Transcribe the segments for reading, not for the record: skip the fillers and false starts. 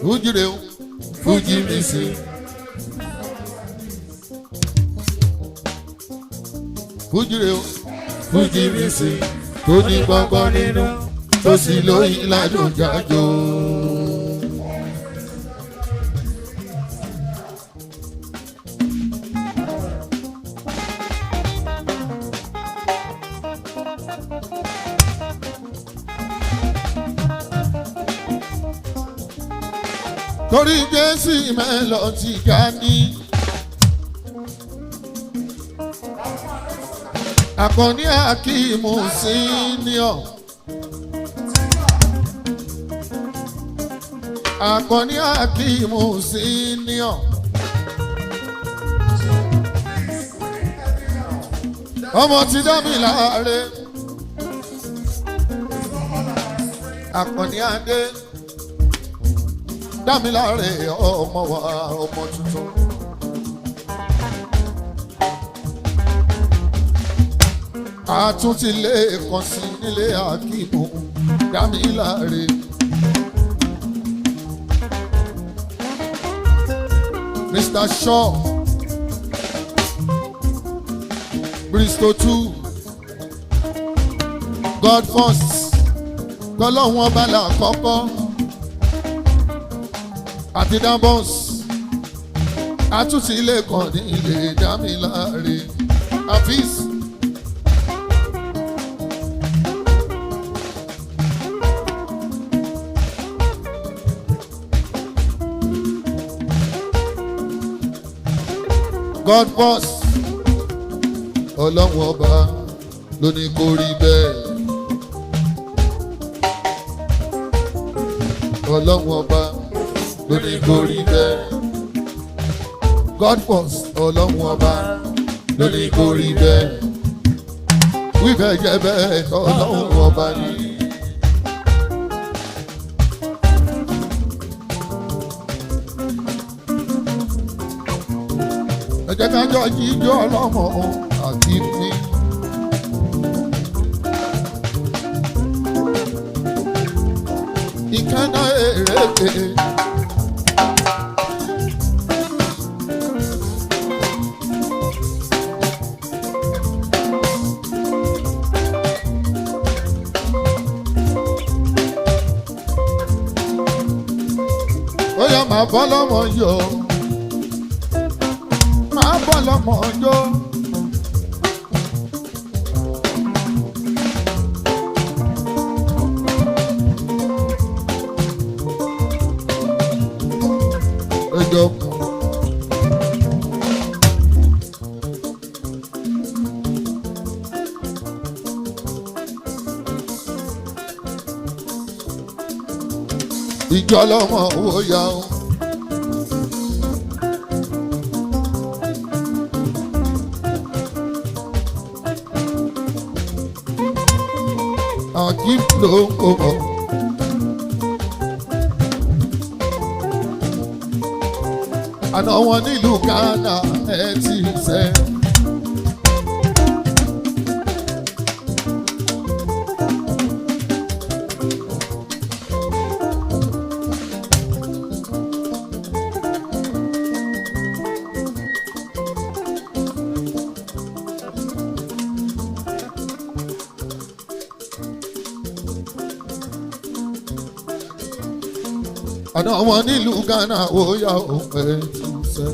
Fújì rè o, Fújì mi sí. Fújì rè o, Fújì mi sí. Tó ní gbọ́ngbọ́n nínú, tó sì lóyún ládùn jájò. Torí Jésù mẹ́lọ ti ga ní. Àkànní Akíìmù senior. Àkànní Akíìmù senior. Ọmọ ti dá mi láre. Àkànní Adé dámiláre ọmọ wa ọmọ tuntun. Àtúntì lè kàn sí nílé Akíìmù dámiláre. Mr. Shaw, Bristol 2, God first, tọ́lọ́hún ọba là kọ́kọ́ àti dambons àtúntì ilé kan ní ilé dámiláre afis. God first, ọlọ́run ọba ló ní kó rí bẹ́ẹ̀. Ọlọ́run ọba ló ní kó rí bẹ́ẹ̀. God first, ọlọ́run ọba ló ní kó rí bẹ́ẹ̀. Wíbẹ̀ jẹ́ bẹ́ẹ̀ ọlọ́run ọba ni. Ẹ jẹ́ ká jọ jíjó ọlọ́mọ àti mi. Ìkànnà èrèké. Ó yá máa bọ́ lọ́mọ yọ. Máa bọ́ lọ́mọ yọ. Ẹjọ́. Ìjọ lọ́mọ owó yá o. Akeem ló ń kó mọ́. Àná wọn nílùú Ghana ẹ ti sẹ́. Àná wọn nílùú Ghana ó yá òun ẹ ti sẹ́.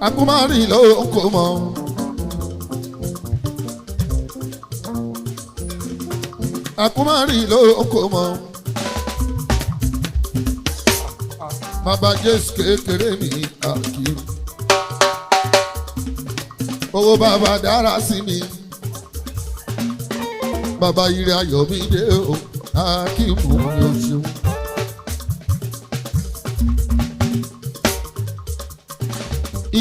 Akumari ló ń kó mọ́. Akumari ló ń kó mọ́. Bàbá Jésù kékeré mi àkí. Owó bàbá dára sí mi. Bàbá ire ayọ̀ mi dé o, Akíìmù mi ò ṣeun.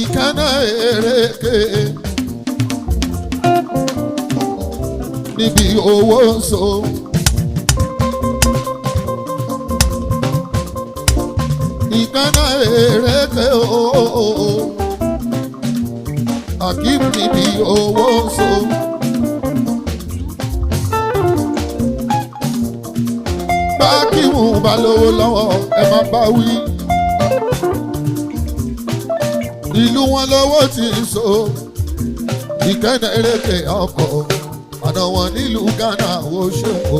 Ìkànnà èrèké níbi owó so. Ìkànnà èrèké ooo. Akeem níbi owó so. bá lówó lọ́wọ́ ẹ má bá wí. Ìlú wọn lọ́wọ́ ti ń so ìkẹ́nà eréke ọkọ̀ àná wọn nílùú Ghana ó ṣeun o.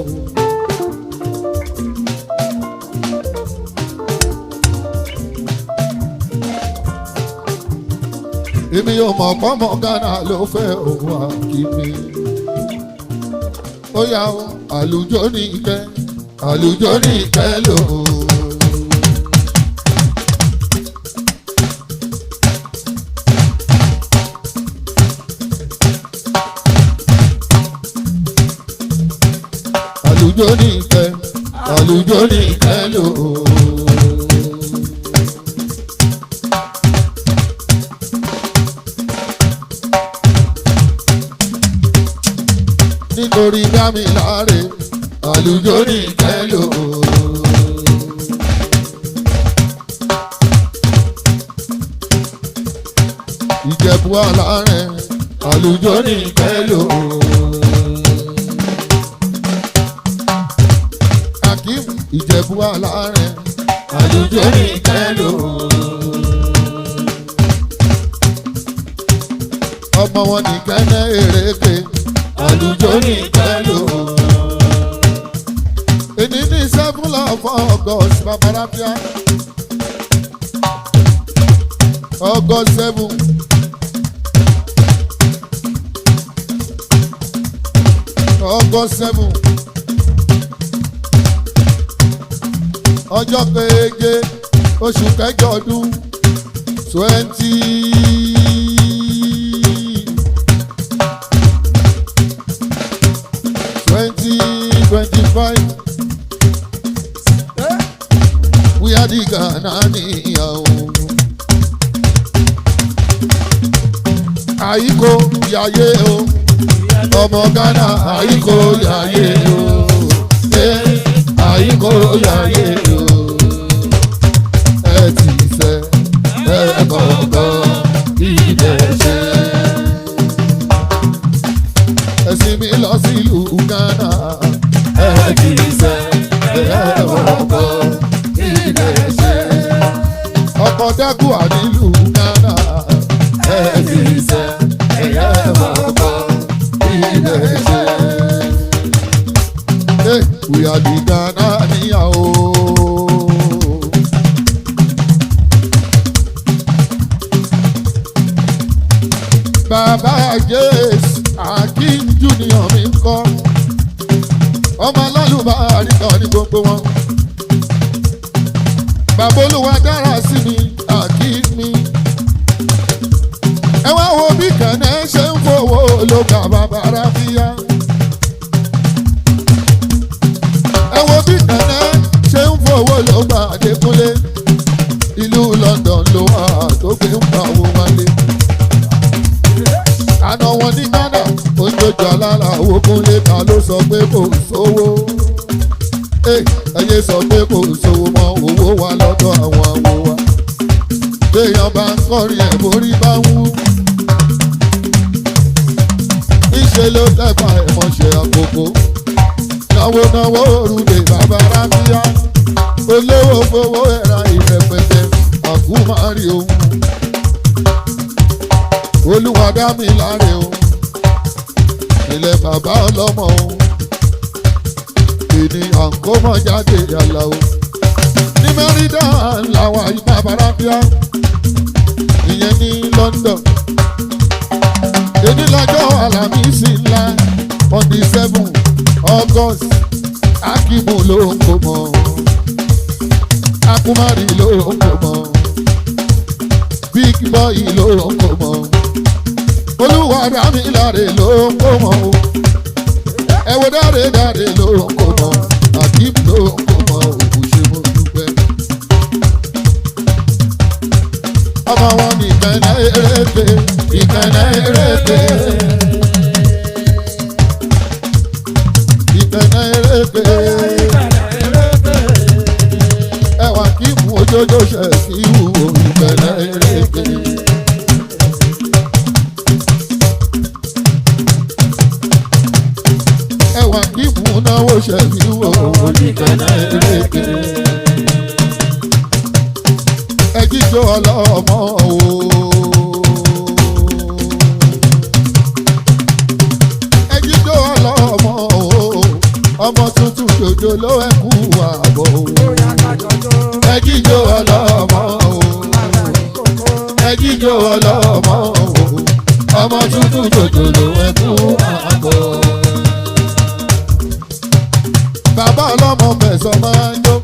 Èmi ò mọ̀ pọ́nmọ́ Ghana ló fẹ́ òun àkìmí. Ó yá o, àlùjọ ní ìkẹ́, àlùjọ ní ìkẹ́ lò ó. Àlùjọ ní ìkẹ́, àlùjọ ní ìkẹ́ lò ó. Nítorí dámiláre, àlùjọ ní ìkẹ́ lò ó. Ìjẹ̀bú alárẹ̀, àlùjọ ní ìkẹ́ lò ó. Akeem Ìjẹ̀bú alárẹ̀, àlùjọ ní ìkẹ́ lò ó. Ọmọ wọn ní kẹ́nẹ́ èrèké, àlùjọ ní ìkẹ́ lò ó. Èní ní 7 of August, babalafia. August 7. August 7. Ọjọ́ keje oṣù kẹjọ ọdún 2025. We are the Ghana níyàwó. Àyíkó yàyé o, ọmọ Ghana àyíkó yàyé o, àyíkó yàyé o. Ẹ ti sẹ ẹ kọ̀ọ̀kan ilẹ̀ ṣe. Ẹ̀sìn mi lọ sílùú Ghana. Ẹ ti sẹ ẹ kọ̀ọ̀kan ilẹ̀ ṣe. Ọkọ̀ dẹ́kun ànílùú Ghana. Ẹ ti sẹ ẹ kọ̀ọ̀kan ilẹ̀ ṣe. Hey, we are the Ghana níyàwó. Bàbá Jésù Akeem Junior mi ń kọ́. Ọmọ alálùbárí kan ní gbogbo wọn. Bàbá Olúwa dára sí mi, Akeem mi. Ẹ wá wo bí kànáà ṣe ń fowó ló kà bàbá Ráfíà. Ẹ wo bí kànáà ṣe ń fowó ló gbà Adékúnlé. Ìlú London ló wà tó gbé ń pa owó wálé. Àná wọn ní Ghana, ojoojó alára Ògúnlé ta ló sọ pé kò sówó. Ẹyẹ sọ pé kò sówó mọ́, owó wa lọ́dọ̀ àwọn àwo wa. Béèyàn bá ń kọrin ẹ̀ borí bá ń wú. Ìṣe ló tẹ̀fà ẹ̀mọ́ṣẹ́ àkókò. Náwó náwó òrùlé bàbá Rábíyá. Olówó fowó ẹ̀ra ìrẹ̀pẹ̀tẹ̀ àkúmárì òun. Olúwa dá mi láre o, ilẹ̀ bàbá ọlọ́mọ o, ènìyàn kó mọ̀ jáde yàrá o. Ní Mẹ́rídà làwọn àyíká Bàrábíà, ìyẹn ní London. Èní lọ́jọ́ Àlàmísì ńlá on the 7 August, Akimu ló ń kó mọ́, Akumari ló ń kó mọ́, Big Boy ló ń kó mọ́. Olúwa dá mi láre ló ń kó mọ́ o. Ẹ wo dáre dáre ló ń kó mọ́, Akeem ló ń kó mọ́, òkú ṣe mo dúpẹ́. Ọmọ wọn ní ìkànnì eréke, ìkànnì eréke. Ìkànnì eréke. Ẹwà kí mú ojójó ṣe sí ìwò ìkànnì eréke. Ẹwà kí mú Náwó ṣẹ̀fí wò ìkànnà eréke. Ẹ jíjó ọlọ́mọ o. Ẹ jíjó ọlọ́mọ o. Ọmọ tuntun jòjò ló ẹ kú àbọ̀ o. Ẹ jíjó ọlọ́mọ o. Ẹ jíjó ọlọ́mọ o. Ọmọ tuntun jòjò ló ẹ kú àbọ̀. Bàbá ọlọ́mọ fẹ̀sọ̀ máa ń jó.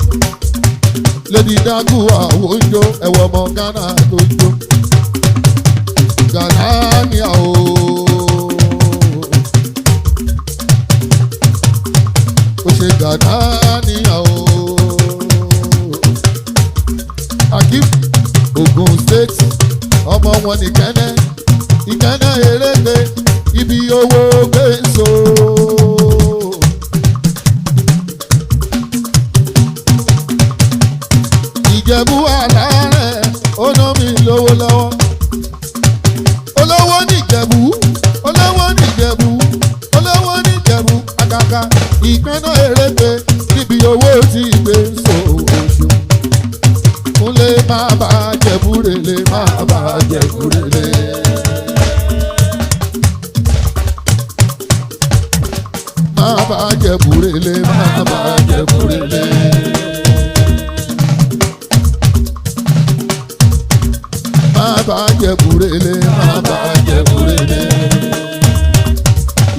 Lady Dagu àwọn ń jó. Ẹ̀wọ̀ ọmọ Ghana tó ń jó. Ghana ni àwọ̀. Ó ṣe Ghana ni àwọ̀. Akeem Ogun State ọmọ wọn ní Kẹ́nẹ́ Ìkẹ́nẹ́ eréke ibi owó gbé so. Ìjẹ̀bú àlàárẹ̀ ó ná mi lówó lọ́wọ́. Olówó níjẹ̀bú, olówó níjẹ̀bú, olówó níjẹ̀bú àgàgà Ìkẹ́nẹ́ eréke níbi owó ti gbé so oṣù. Kúnlé má bá jẹ̀búrẹ́lẹ̀ má bá jẹ̀búrẹ́lẹ̀. Má bá jẹ̀búrẹ́lẹ̀ má bá jẹ̀búrẹ́lẹ̀. Má bá jẹ̀búrẹ́lẹ̀ má bá jẹ̀búrẹ́lẹ̀.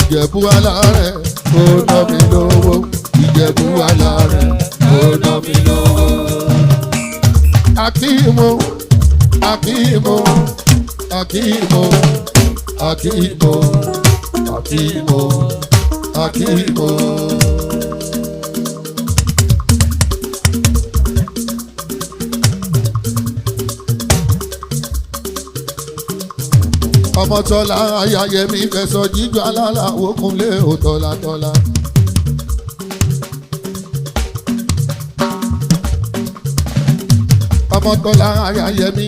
Ìjẹ̀bú alárẹ̀ ó ná mi lówó. Ìjẹ̀bú alárẹ̀ ó ná mi lówó. Akíìmù Akíìmù Akíìmù Akíìmù Akíìmù Akíìmù. Ọmọtọ́lá ayáyẹmí fẹsọ̀ jíjọ aláwọ̀ kúnlé òtọ́látọ́lá. Ọmọtọ́lá ayáyẹmí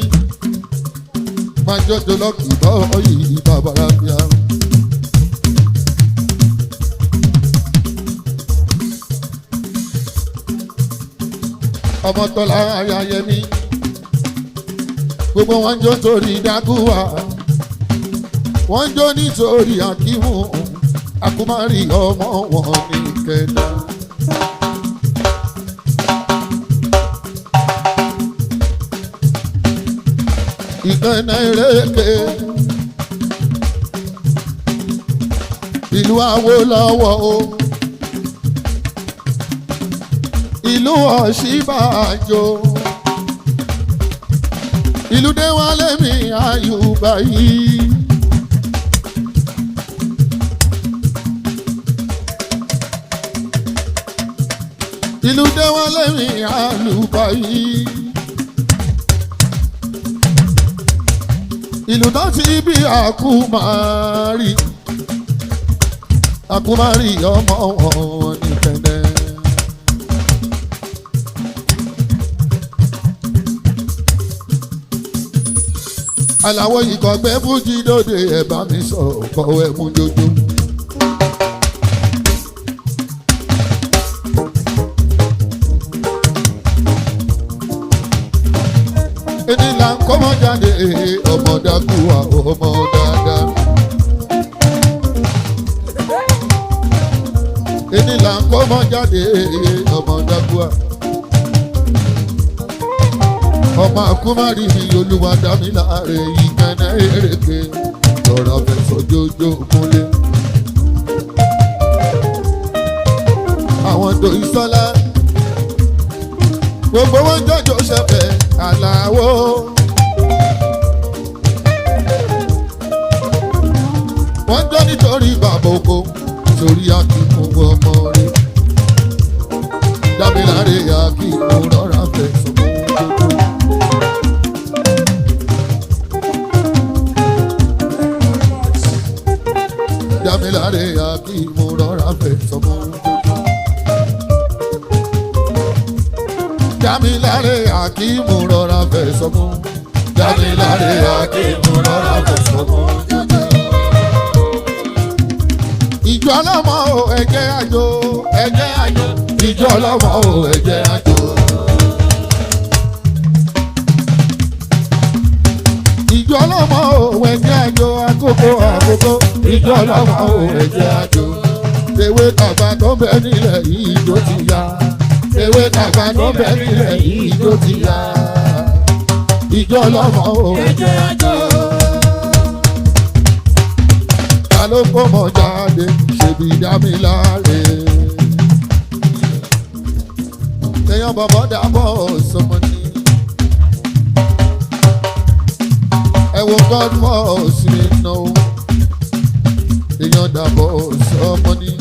máa jọjọ lọ́kì bọ́ yìí bàbára bíà. Ọmọtọ́lá ayáyẹmí gbogbo wọn jó torí dákúwà wọ́n jó nítorí akíwù akúmárì ọmọ wọn ní kẹta. Ìkànnà ìrèké ìlú Awólọ́wọ̀ o ìlú Ọ̀ṣínbàjò ìlú Déwálé mi Àyùbá yìí. Ìlú Déwálé mi Àyùbá yìí. Ìlú náà ti bí Àkúmárì Àkúmárì ọmọ wọn ní Kẹ̀nẹ́. Àlàó ìkọ̀gbẹ́ fújì lóde ẹ̀ bá mi sọ ọ̀pọ̀ ẹ̀ mú jojo. Ẹni là ń kọ́mọ jáde ọmọ dákúwà ọmọ dáadáa. Ẹni là ń kọ́mọ jáde ọmọ dákúwà. Ọmọ àkúmárì mi olúwa dá mi láre ìkànnà èrèké lọ́rọ̀ fẹ̀sọ̀ jójó kúnlé. Àwọn tó ìsọ́lá gbogbo wọn jọjọ ṣẹfẹ Àlàó. Wọ́n jọ nítorí bàbá oko torí akíkún ọmọ rẹ̀. Dámiláre akíkún rọra fẹ̀sọ̀ mọ́ gbogbo. Dámiláre akíkún rọra fẹ̀sọ̀ mọ́ gbogbo. Dámiláre akíkún rọra fẹ̀sọ̀ mọ́. Dámiláre akíkún rọra fẹ̀sọ̀ mọ́. Ìjó Ìjọ ọlọ́mọ o ẹ̀jẹ̀ àjò ẹ̀jẹ̀ àjò. Ìjọ ọlọ́mọ o ẹ̀jẹ̀ àjò. Ìjọ ọlọ́mọ o ẹ̀jẹ̀ àjò àkókò àkókò. Ìjọ ọlọ́mọ o ẹ̀jẹ̀ àjò. Ewé tàgbà tó bẹ nílẹ̀ yìí tó ti yá. Ewé tàgbà tó bẹ nílẹ̀ yìí tó ti yá. Ìjọ ọlọ́mọ o ẹ̀jẹ̀ àjò. Ta ló fọmọ jáde ṣèbí dámiláre. Èèyàn bọ̀bọ̀ dàbọ̀ sọmọ ni. Ẹ wo Godfors mi nà ó. Èèyàn dàbọ̀ sọmọ ni.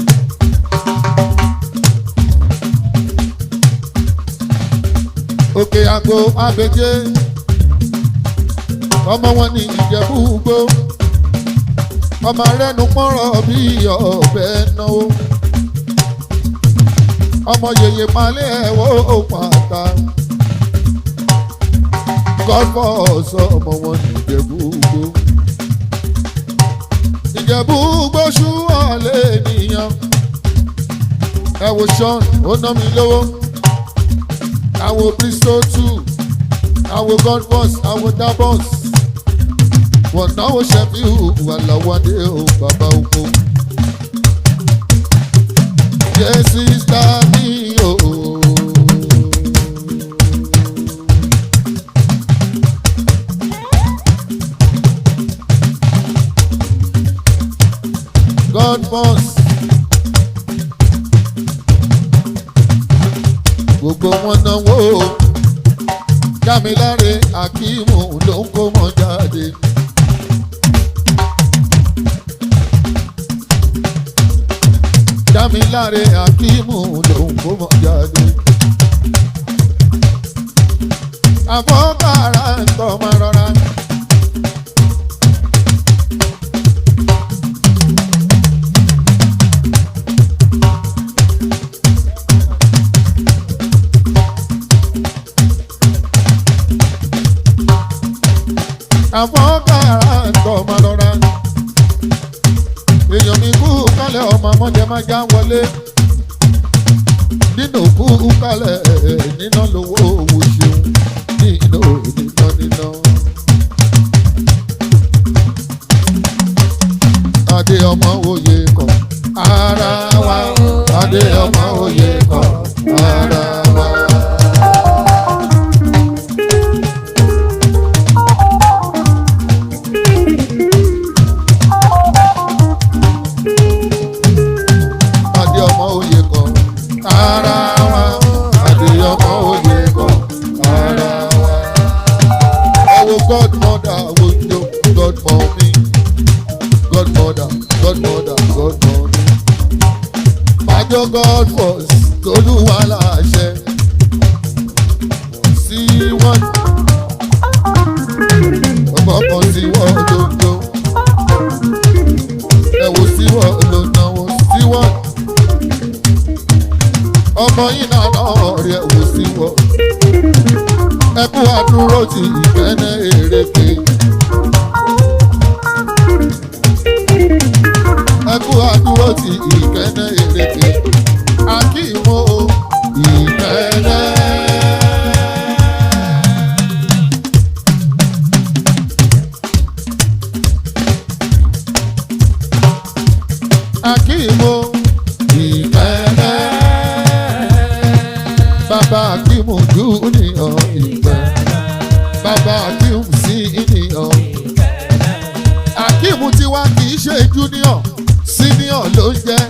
Òkè àgọ́ abẹ́jẹ́ ọmọ wọn ní Ìjẹ̀bú Igbó ọmọ rẹnu pọ́nrọ̀ bí ọ̀bẹ náwó ọmọ yèyè malẹ̀ ẹ̀wọ́ pàtà Godfors ọmọ wọn ní Ìjẹ̀bú Igbó Ìjẹ̀bú Igbó ṣúwọ́ lé nìyàn ẹ wo Sean ó ná mi lówó àwo Bristol two àwo Godfors àwo Dabos wọ́n náwó ṣẹ́fíù wàlàwádé o bàbá oko. Yé sísá mi o. Godfors gbogbo wọn náwó Dámiláre Akíìmù ló ń kó wọn jáde. Dámiláre Akíìmù ló ń kó mọ jáde. Àfọ́kàrà ń tọ́ máa rọra. Àfọ́kàrà ń tọ́ máa rọra. Èèyàn mi kú kálẹ̀ ọmọ ọmọdé máa já wọlé nínú kú kálẹ̀ níná lówó owó ṣeun nínú níná níná. Adé ọmọ òye kan ara wa Adé ọmọ òye kan ara wa. Adé ọmọ òye kan ara wa Adé ọmọ òye kan ara wa. Ẹ wo godmother wo jo godmommy godmother godmother godmommy. Májọ Godfors tolúwa láṣẹ sí wọ́n ọmọ kan sí wọ́n lójó ẹ wo sí wọ́n ló náwó sí wọ́n ọmọ yìí náà náà rí ẹ wò sí wọ́n ẹ kú àdúró ti ìfẹ́nẹ́ èrèké ẹ kú àdúró ti ìfẹ́nẹ́ èrèké akíwò ìfẹ́nẹ́. Akíwò ìfẹ́nẹ́ bàbá akíwò júnior ìfẹ́ bàbá akíwò senior akíwò tiwa kì í ṣe junior senior ló ń jẹ́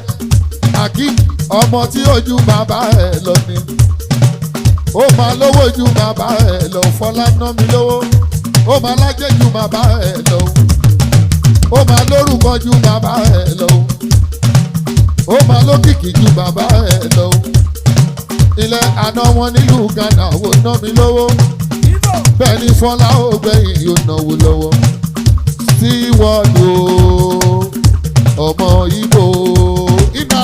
akim ọmọ tí ó ju bàbá ẹ̀ lọ ni ó máa lówó ju bàbá ẹ̀ lọ fọlá ná mi lówó ó máa lájẹ́ ju bàbá ẹ̀ lọ ó máa lórúkọ ju bàbá ẹ̀ lọ ó máa lókìkí ju bàbá ẹ̀ lọ ilẹ̀ àná wọn nílùú Ghana ò ná mi lówó bẹ́ẹ̀ ni fọlá ó gbẹ̀yìn yóò náwó lọ́wọ́ sí wọ́ọ̀dù ọmọ Ìgbò iná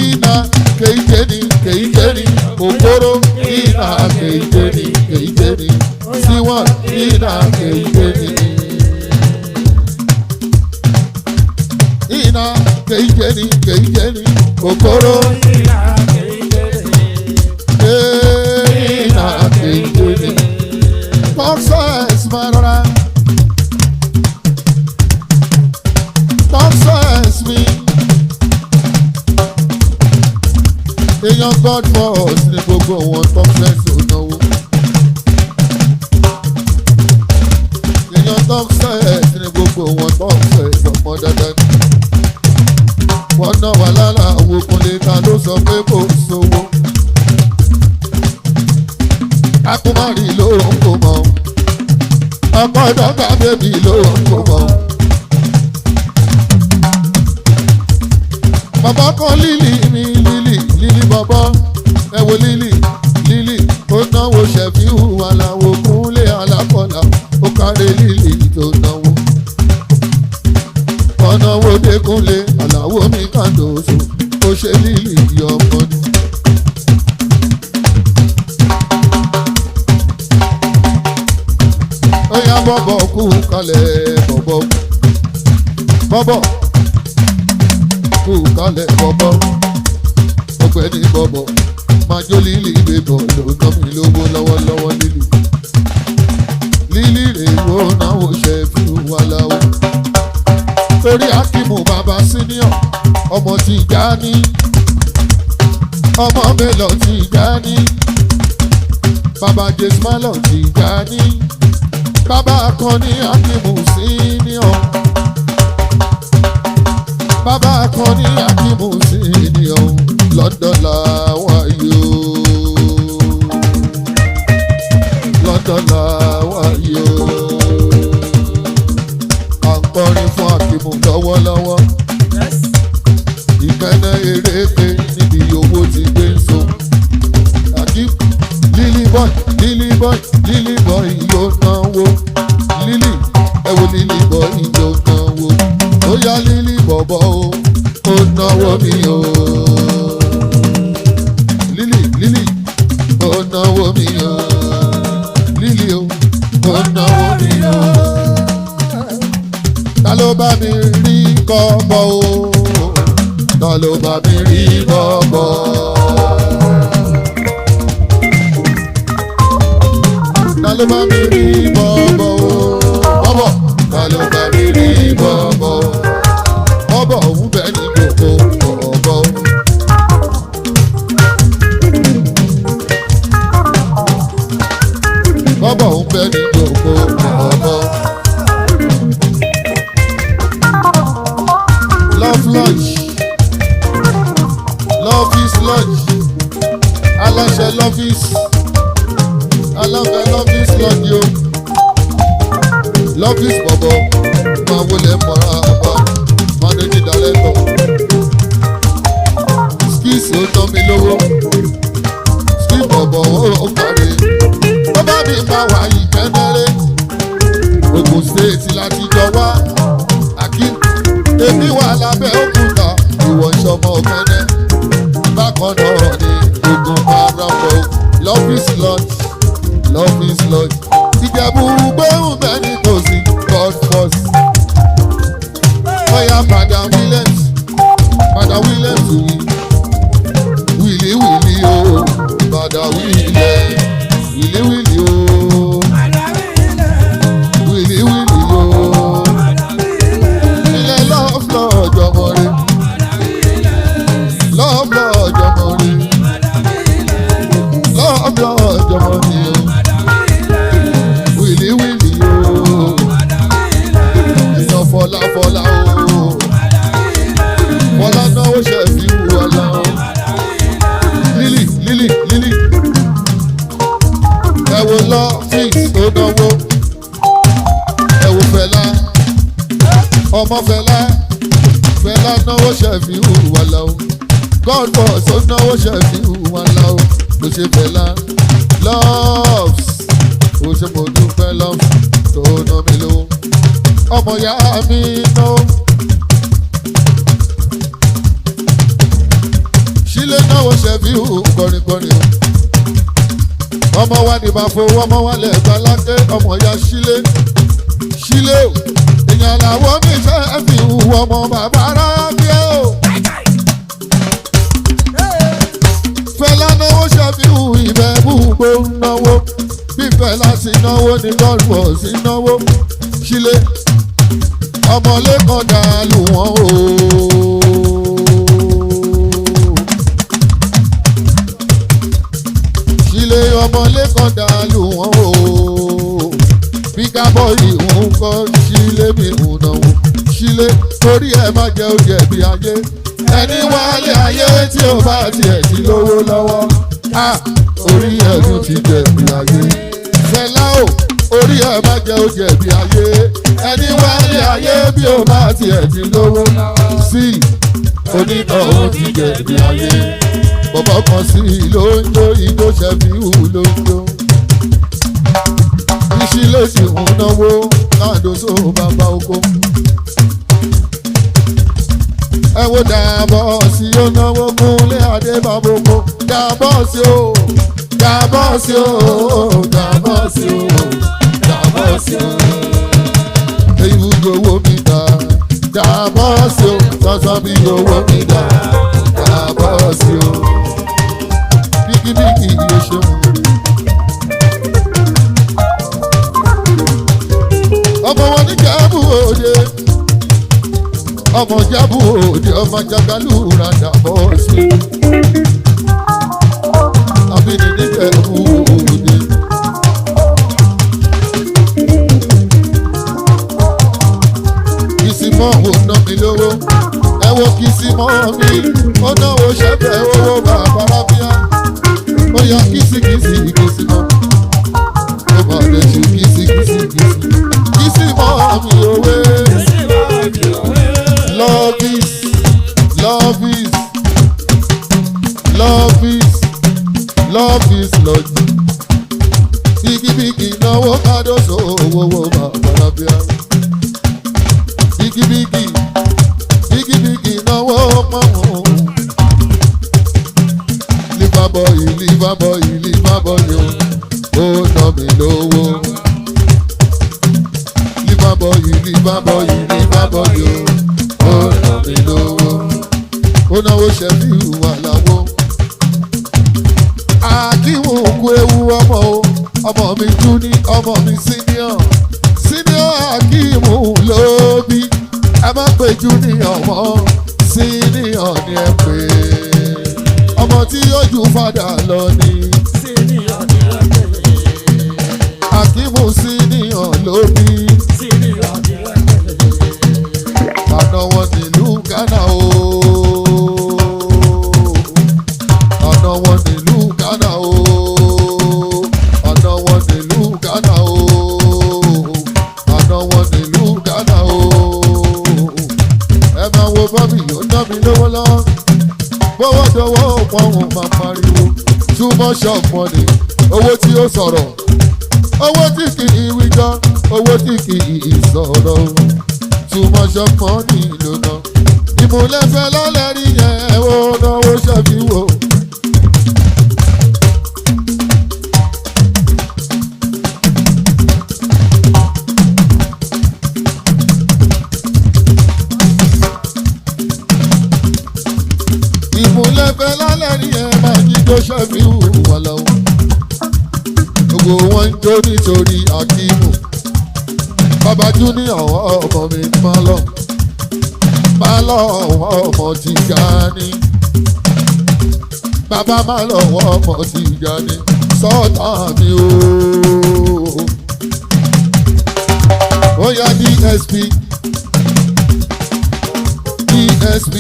iná kéjé ni kéjé ni òkóró iná kéjé ni kéjé ni síwọ̀n iná kéjé ni. Kéjé ni kéjé ni kòkòrò. Kéjìnà kéjé ni. Success máa rọra. Success mi. Èèyàn God first ní gbogbo wọn success ò náwó. Èèyàn success ní gbogbo wọn success ọmọ dandan ni. Wọ́n náà wà lára àwọn òkúnlé ta ló sọ pé kò sówó. Akumari ló ń kó mọ́. Ọkọ̀ dọ́gba bébì ló ń kó mọ́. Bàbá kan lílì mi lílì lílì bàbá ẹ wo lílì lílì ó náwó ṣẹ̀fíù aláwo kúnlé alákọ̀ọ́lá ó kárẹ̀ lílì tó náwó. Ọ̀nàwó dẹ́kunlé aláwo mi kàndóso ó ṣe lílì ọmọ ni. Ó yá bọ̀bọ̀ kú kalẹ̀ bọ̀bọ̀ bọ̀bọ̀ kú kalẹ̀ bọ̀bọ̀ ọ̀gbẹ́ni bọ̀bọ̀ máa jó lílì bèbọ̀ ló ná mi lówó lọ́wọ́lọ́wọ́ lílì lílì rè wo náwó ṣe fi wà láwọ. Torí Akimu bàbá senior ọmọ ti já ní ọmọ mélòó ti já ní bàbá Jesmalo ti já ní bàbá akọni Akimu senior bàbá akọni Akimu senior London làwọn yóò London làwọn yóò à ń kọrin fún Akimu lọ́wọ́lọ́wọ́ ìkànnà eréke níbi owó ti gbé ń so Akim Lily boy Lily boy Lily boy yóò náwó Lily ẹ wo Lily boy yóò náwó ó yá Lily bọ̀bọ̀ o ó náwó mi o Lily Lily ó náwó mi o Lily o ó náwó mi o ta ló bá mi rí kọ́bọ̀ o ta ló bá mi rí bọ̀bọ̀. Ta ló bá mi rí bọ̀bọ̀ o bọ̀bọ̀ ta ló bá mi rí bọ̀bọ̀ bọ̀bọ̀ òun bẹ́ẹ̀ ni gbogbo bọ̀bọ̀. Bọ̀bọ̀ òun bẹ́ẹ̀ ni gbogbo bọ̀bọ̀. Love lunch, love is lunch, aláṣẹ love is aláfẹ love is lunch yo, love is bọ̀bọ̀, máa wọlé mọ́ra ọba, managing director, skills ó tán mi lówó, skill bọ̀bọ̀ ó kárí, ó bá mi máa wà yìí kẹ́ndẹ́rẹ́, Ogun State láti jọ wá, Akim èmi wà lábẹ́ òkúta ìwọ ìṣọmọ kẹ́nẹ́ bákan náà ni ogun parapọ̀ love is lunch love is lunch Ìjẹ̀bú gbóhùn bẹ́ẹ̀ ni kò sí God first. Bóyá Padà Williams Padà Williams wí wìlí wìlí o Padà Williams wìlí wìlí o wìlí wìlí o ilé love lọ́jọ́ mọ́rí love lọ́jọ́ mọ́rí love lọ́jọ́ mọ́rí o wìlí wìlí o èèyàn fọlá fọlá o fọlá náwó ṣe fi wù ọlá o lílì lílì lílì ẹ wo lọ fíìs tó náwó ẹ wo Fẹlá ọmọ Fẹlá Fẹlá náwó ṣẹ̀fí hùwà lọ God boss ó náwó ṣẹ̀fí hùwà lọ ló ṣe Fẹlá loves ó ṣe mo dúpẹ́ loves tó ná mi lówó ọmọ ìyá mi ná. Sílé náwó ṣẹ̀fí hù kọrinkọrin o ọmọ wa ní bá fowó ọmọ wa lẹ́gbàá lákẹ́ ọmọ ìyá sílé sílé o Ìyẹn làwọn mi fẹ́ fi hu ọmọ bàbá rábíà o. Fẹlá náwó ṣàfihàn ìbẹ̀ búgbó náwó. Bí Fẹlá sí náwó ní gọ́ọ̀lù sí náwó. Ṣílé ọmọlẹ́kan dà lù wọ́n o. Ṣílé ọmọlẹ́kan dà lù wọ́n o. Bí kábọ̀yì ń kọ́ ṣílé mi ń náwó. Ṣílé torí ẹ má jẹ́ oúnjẹ bí ayé. Ẹni wálé ayé tí ó bá tiẹ̀ sí lówó lọ́wọ́. Ah, orí ẹ̀dùn ti jẹ̀bi ayé. Fẹlá o, orí ẹ̀ má jẹ́ ó jẹ̀bi ayé. Ẹni wálé ayé bí ó bá tiẹ̀ ti lówó sí onítọ̀hún ti jẹ̀bi ayé. Bọ̀bọ̀ kan sí i ló ń jó ijó ṣẹ́fíhù ló ń jó. Iṣi ló sì ń náwó káàdóso bàbá oko. Ẹ wo dàbọ̀ sí ó náwó kúnlé adé bàbá oko. Dàbọ̀ sí o, dàbọ̀ sí o, dàbọ̀ sí o, dàbọ̀ sí o. Èyí gbowó mi dà, dàbọ̀ sí o, sọ́sọ́ bí owó mi dà, dàbọ̀ sí o. Bíkíbíkì yóò ṣeun. Ọmọ wọn ní Jábù òde, ọmọ Jábù òde, ọmọ Jagalu ra dàbọ̀ sí o àbíní níjẹ̀bú òde. Kìsìmọ́ ò ná mi lówó, ẹ wo kìsìmọ́ mi, ó náwó ṣẹ́fẹ̀ owó bàbá rábíà. Ó yá kìsìkìsì kìsìmọ́, ó mà lè ṣe kìsìkìsì kìsì. Kìsìmọ́ mi òwe. Love is, love is, love is love is love. Bigibigi náwó kádóso owó bàbá bíá. Bigibigi bigibigi náwó pọ̀nmọ́. Liver boy liver boy liver boy o, ó ná mi lówó. Liver boy liver boy liver boy o, ó ná mi lówó. Ó náwó ṣẹ́fí ìwà làwọ̀ akíwò kú ewu ọmọ o ọmọ mi júní ọmọ mi senior senior akíwò ló bí ẹ má pè junior mọ́ senior ni ẹ pè ọmọ tí yóò ju fada lọ ni akíwò senior ló bí àná wọn nílùú Ghana o ọ̀nà wọn nílùú Ghana o ọ̀nà wọn nílùú Ghana o ọ̀nà wọn nílùú Ghana o. Ẹ máa wo bọ́bí yóò ná mi lówó lọ́wọ́ bọ́wọ́ dọwọ́ pọ́hùn máa pariwo too much of money owó tí ó sọ̀rọ̀ owó tí kì í wíjọ́ owó tí kì í sọ̀rọ̀ too much of money ló ná ìmúlẹ̀fẹ́ lálẹ́ rí yẹn ó náwó ṣàfihàn. Ìmúlẹ̀fẹ́ lálẹ́ rí ẹ máa ní tó ṣàfihàn wà lọ́wọ́. Gbogbo wọn ń jó nítorí Akíìmù. Bàbá Júníọ̀ ọmọ mi máa lọ. Máa lọ ọmọ Tìjání. Bàbá máa lọ ọmọ Tìjání. Sọ́ọ̀tà mi o. Ó yá DSP. DSP.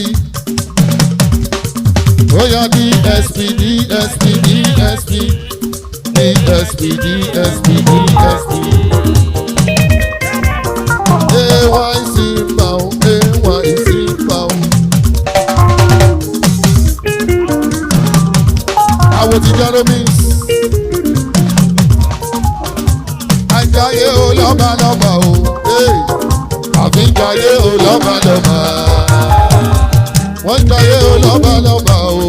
Ó yá DSP DSP DSP DSP DSP DSP. AYC bow AYC bow. Àwọn ti dáró mi. Àjàyè o lọ́ba lọ́ba o. Hey. Àfi ń jayé o lọ́ba lọ́ba. Wọ́n ń jayé o lọ́ba lọ́ba o.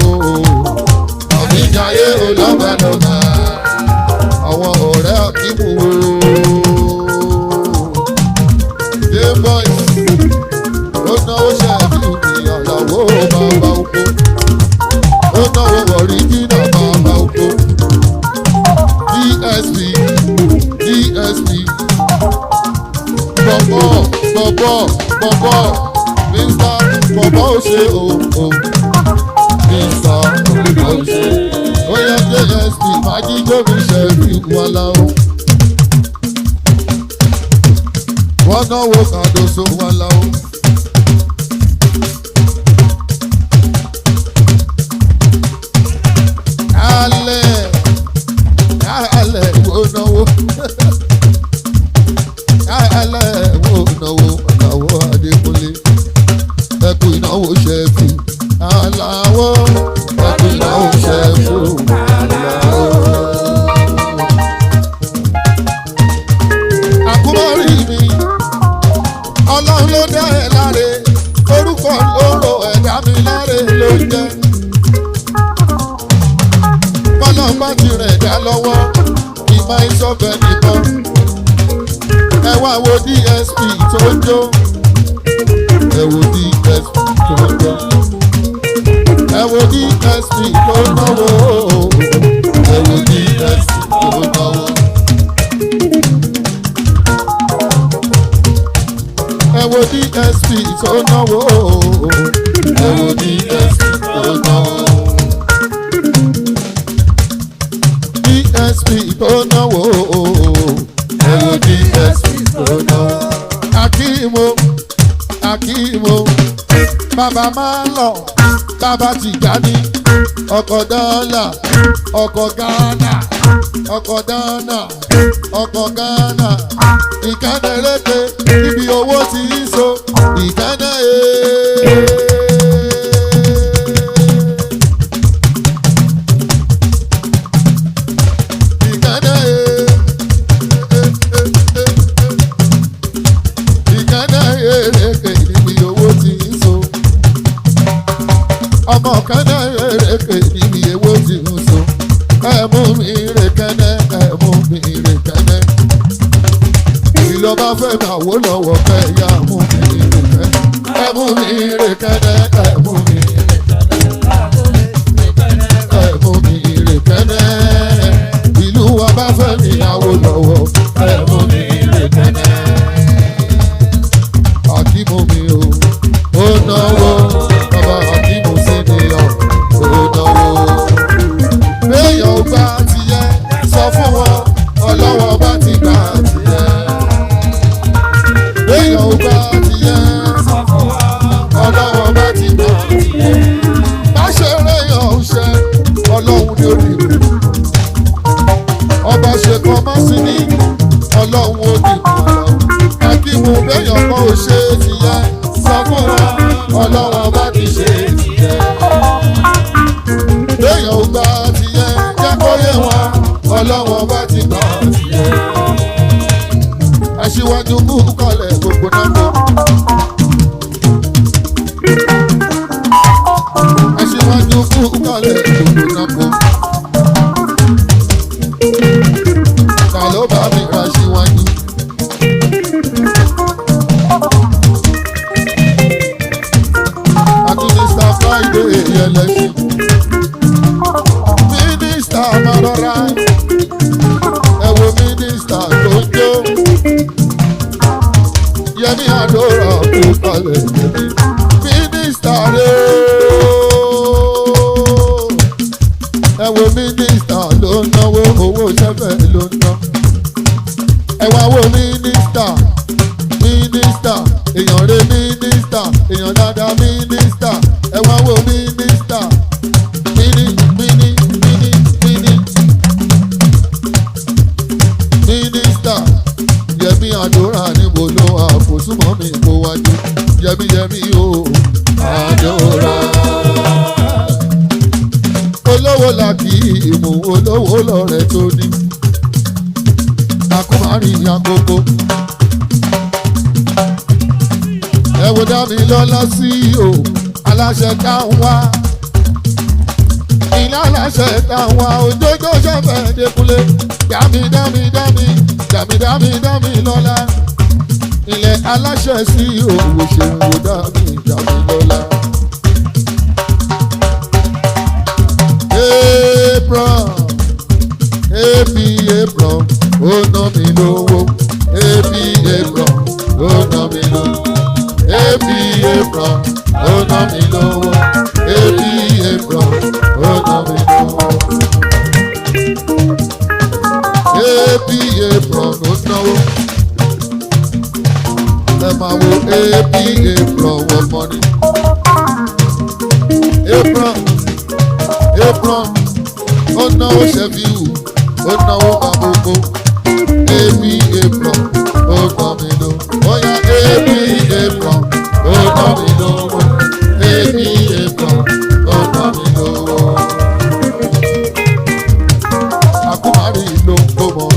Àfi ń jayé o lọ́ba lọ́ba. Àwọn ọ̀rẹ́ Akíìmù o. Débọ̀ Bọ̀bọ̀ Mr. Bọ̀bọ̀ ó ṣe o o. Mr. Bọ̀bọ̀ ó ṣe. Ó yẹ JSP Májíjó mi ṣe fi wà láwọn. Wọ́n náwó kàdóso wà láwọn. Alẹ́ alẹ́ wo náwó alẹ́ wo náwó náwó Adékúnlé ẹkú ìnáwó ṣẹ́fù aláwọ̀ ẹkú ìnáwó ṣẹ́fù aláwọ̀. Àkúmọ̀rí mi ọlọ́run ló dá ẹ láre orúkọ lóró ẹ̀dá mi láre ló jẹ́ bọ́lá bá ti rẹ̀ dá lọ́wọ́ ìmọ̀ ìsọ̀bẹ nìkan. Ẹ wá wo DSP tó ń jó. Ẹ wo DSP tó ń jó. Ẹ wo DSP tó ń náwó. Ẹ wo DSP tó ń náwó. Ẹ wo DSP tó ń náwó. Ẹ wo DSP tó ń náwó. DSP tó náwó ẹ wo DSP tó náwó. Akímo Akímo bàbá máa ń lọ bàbá Tìjání ọkọ̀ dọ́là ọkọ̀ Ghana ọkọ̀ Ghana ọkọ̀ Ghana ìkànnì rékè níbi owó ti ń so ìkànnì ee. Ìkànnà ee, ìkànnà ereke níbi owó ti ń so. Ọmọ kànnà ereke níbi owó ti ń so. Ẹ mú mi rè kẹ́nẹ́, ẹ mú mi rè kẹ́nẹ́. Ìlọba fẹ́ máa wó lọ́wọ́ fẹ́ yá mú mi rè kẹ́nẹ́. Ẹ mú mi rè kẹ́nẹ́, ẹ mú mi rè kẹ́nẹ́ ẹ mú mi rè kẹ́nẹ́. Ìlú wa bá fẹ́ mi Awólọ́wọ̀ ẹ mú mi rè kẹ́nẹ́. Akíbo mi o, ó náwó, bàbá Akíbo sí ni ọ̀, ó náwó. Béèyàn ò bá ti yẹ, sọ fún wọn, ọlọ́wọ́ bá ti gbà ti yẹ. Béèyàn ò bá ti yẹ, ọlọ́wọ́ bá ti gbà ti yẹ. Má ṣe réyàn ń ṣe, ọlọ́run ni ó dìbò. Ọba ṣe kan má sí ní, ọlọ́run ó dìbò. Akíbo béèyàn kan ò ṣe ti yẹ, sọ fún wọn, ọlọ́wọ́ bá ti ṣe ti yẹ. Béèyàn ò gbà ti yẹ, jẹ́ kó yé wọn, ọlọ́wọ́ bá ti gbà ti yẹ. Aṣíwájú kú kalẹ̀ gbogbo náà kó. Aṣíwájú kú kalẹ̀ gbogbo náà kó. Ta ló bá mi ra aṣíwájú? Àti Mr. Friday ẹlẹ́sìn. Mínísítà máa rọra. Ẹ wo mínísítà tó ń jó. Yẹmí Àdórà kú kalẹ̀ yẹmí. Mínísítà rẹ̀ ooo. Ẹ wo mínísítà ló ń náwó owó sẹ́fẹ̀ ló ń ná. Ẹ wá wo mínísítà mínísítà èèyàn rẹ̀ mínísítà èèyàn dáadáa mínísítà ẹ wá wo mínísítà míní míní míní míní mínísítà Yẹmí Àdórà níbo ló wà kò súnmọ́ mi kó wájú Yẹmí Yẹmí o Àdórà. Olówó la kì í mú olówó lọ́rẹ̀ tó ní akúmárì agogo. Ẹ wo Dámilọ́lá sí o aláṣẹ táwọn wá ilé aláṣẹ táwọn wá òjòjò ṣẹfẹ dẹkùlé dámi dámi dámi dámi dámi dámi lọ́lá ilé aláṣẹ sí o wò ṣeun wo dámi dámi lọ́lá. April ap April ó ná mi lówó ap April ó ná mi lówó Ap apron wọ mọ́ni. Apron, apron, ó náwó ṣẹ́fíù, ó náwó àbókò. Ap apron, ó ná mi lò. Ó yá ap apron, ó ná mi lówó. Ap apron, ó ná mi lówó. Àkúmárì ló ń kó mọ́.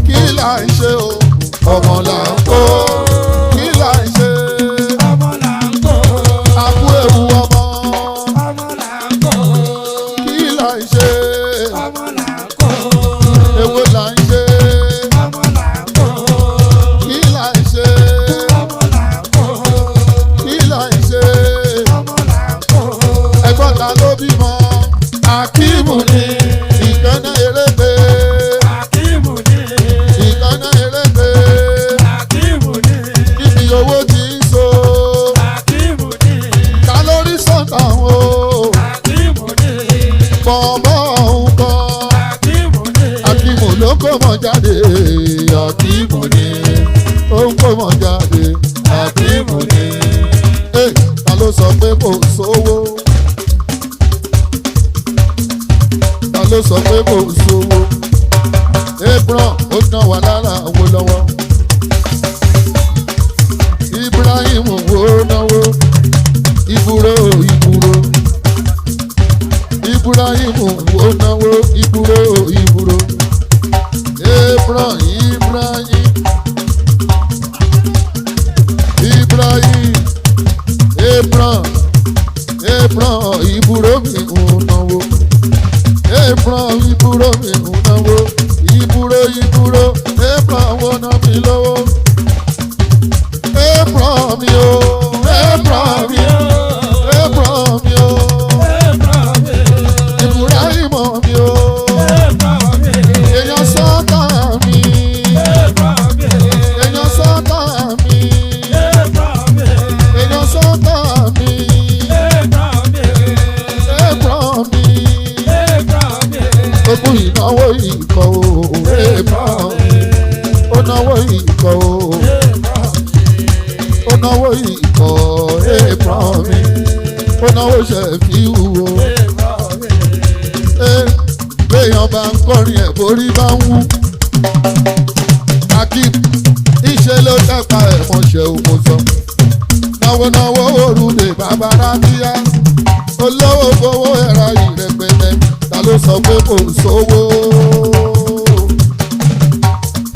Kí là ń ṣe o? Ọmọ là ń kó. Kí là ń ṣe? Ọmọ là ń kó. Àkú ewu ọmọ. Ọmọ là ń kó. Kí là ń ṣe? Ọmọ là ń kó. Èwo là ń ṣe? Ọmọ là ń kó. Kí là ń ṣe? Ọmọ là ń kó. Kí là ń ṣe? Ọmọ là ń kó. Ẹ̀gbọ́n ta ló bímọ? Akíìmù ni ìkànnà erébe. Akíìmù ni. Ìkànnà erébe. Akíìmù ni. Ibi owó ti ń so. Akíìmù ni. Ta lórí sọ̀tàn o? Akíìmù ni. Bọ̀bọ̀ òun kọ́. Akíìmù ni. Akíìmù ló kó mọ̀ jáde. Akíìmù ni ó ń kó mọ̀ jáde. Akíìmù ni. Ẹ, ta ló sọ pé kò sówó? Ta ló sọ pé kò sówó? Ebron ó dán wa lára owó lọ́wọ́. Ibrahim wo náwó? Iburo iburo. Ibrahim wo náwó? Iburo iburo. Ebron Ibrahim. Ibrahim Ebron Ebron iburo mi ń náwó. Ebron iburo mi ń náwó. Iburo iburo Ebron wo ná mi lówó. Ebron mi o, Ebron mi o, Ebron mi o, Ibrahim mi o, èèyàn sọ́tà mi, èèyàn sọ́tà mi, èèyàn sọ́tà mi, Ebron mi. Ogún ìnáwó ìkọ̀ o, Ebron mi, ó náwó ìkọ̀ o, ó náwó ìkọ̀ Ebron mi, ó náwó ṣẹ̀fíù o. Béèyàn bá ń kọrin ẹ̀ borí bá ń wú. Akeem iṣẹ́ ló dápa ẹ̀ mọ̀ṣẹ́ ò sọ. Náwó náwó òrùlé bàbá Rábíyá. Olówó fowó ẹ̀rọ ìrẹ̀pẹ̀tẹ̀. Ta ló sọ pé kò sówó?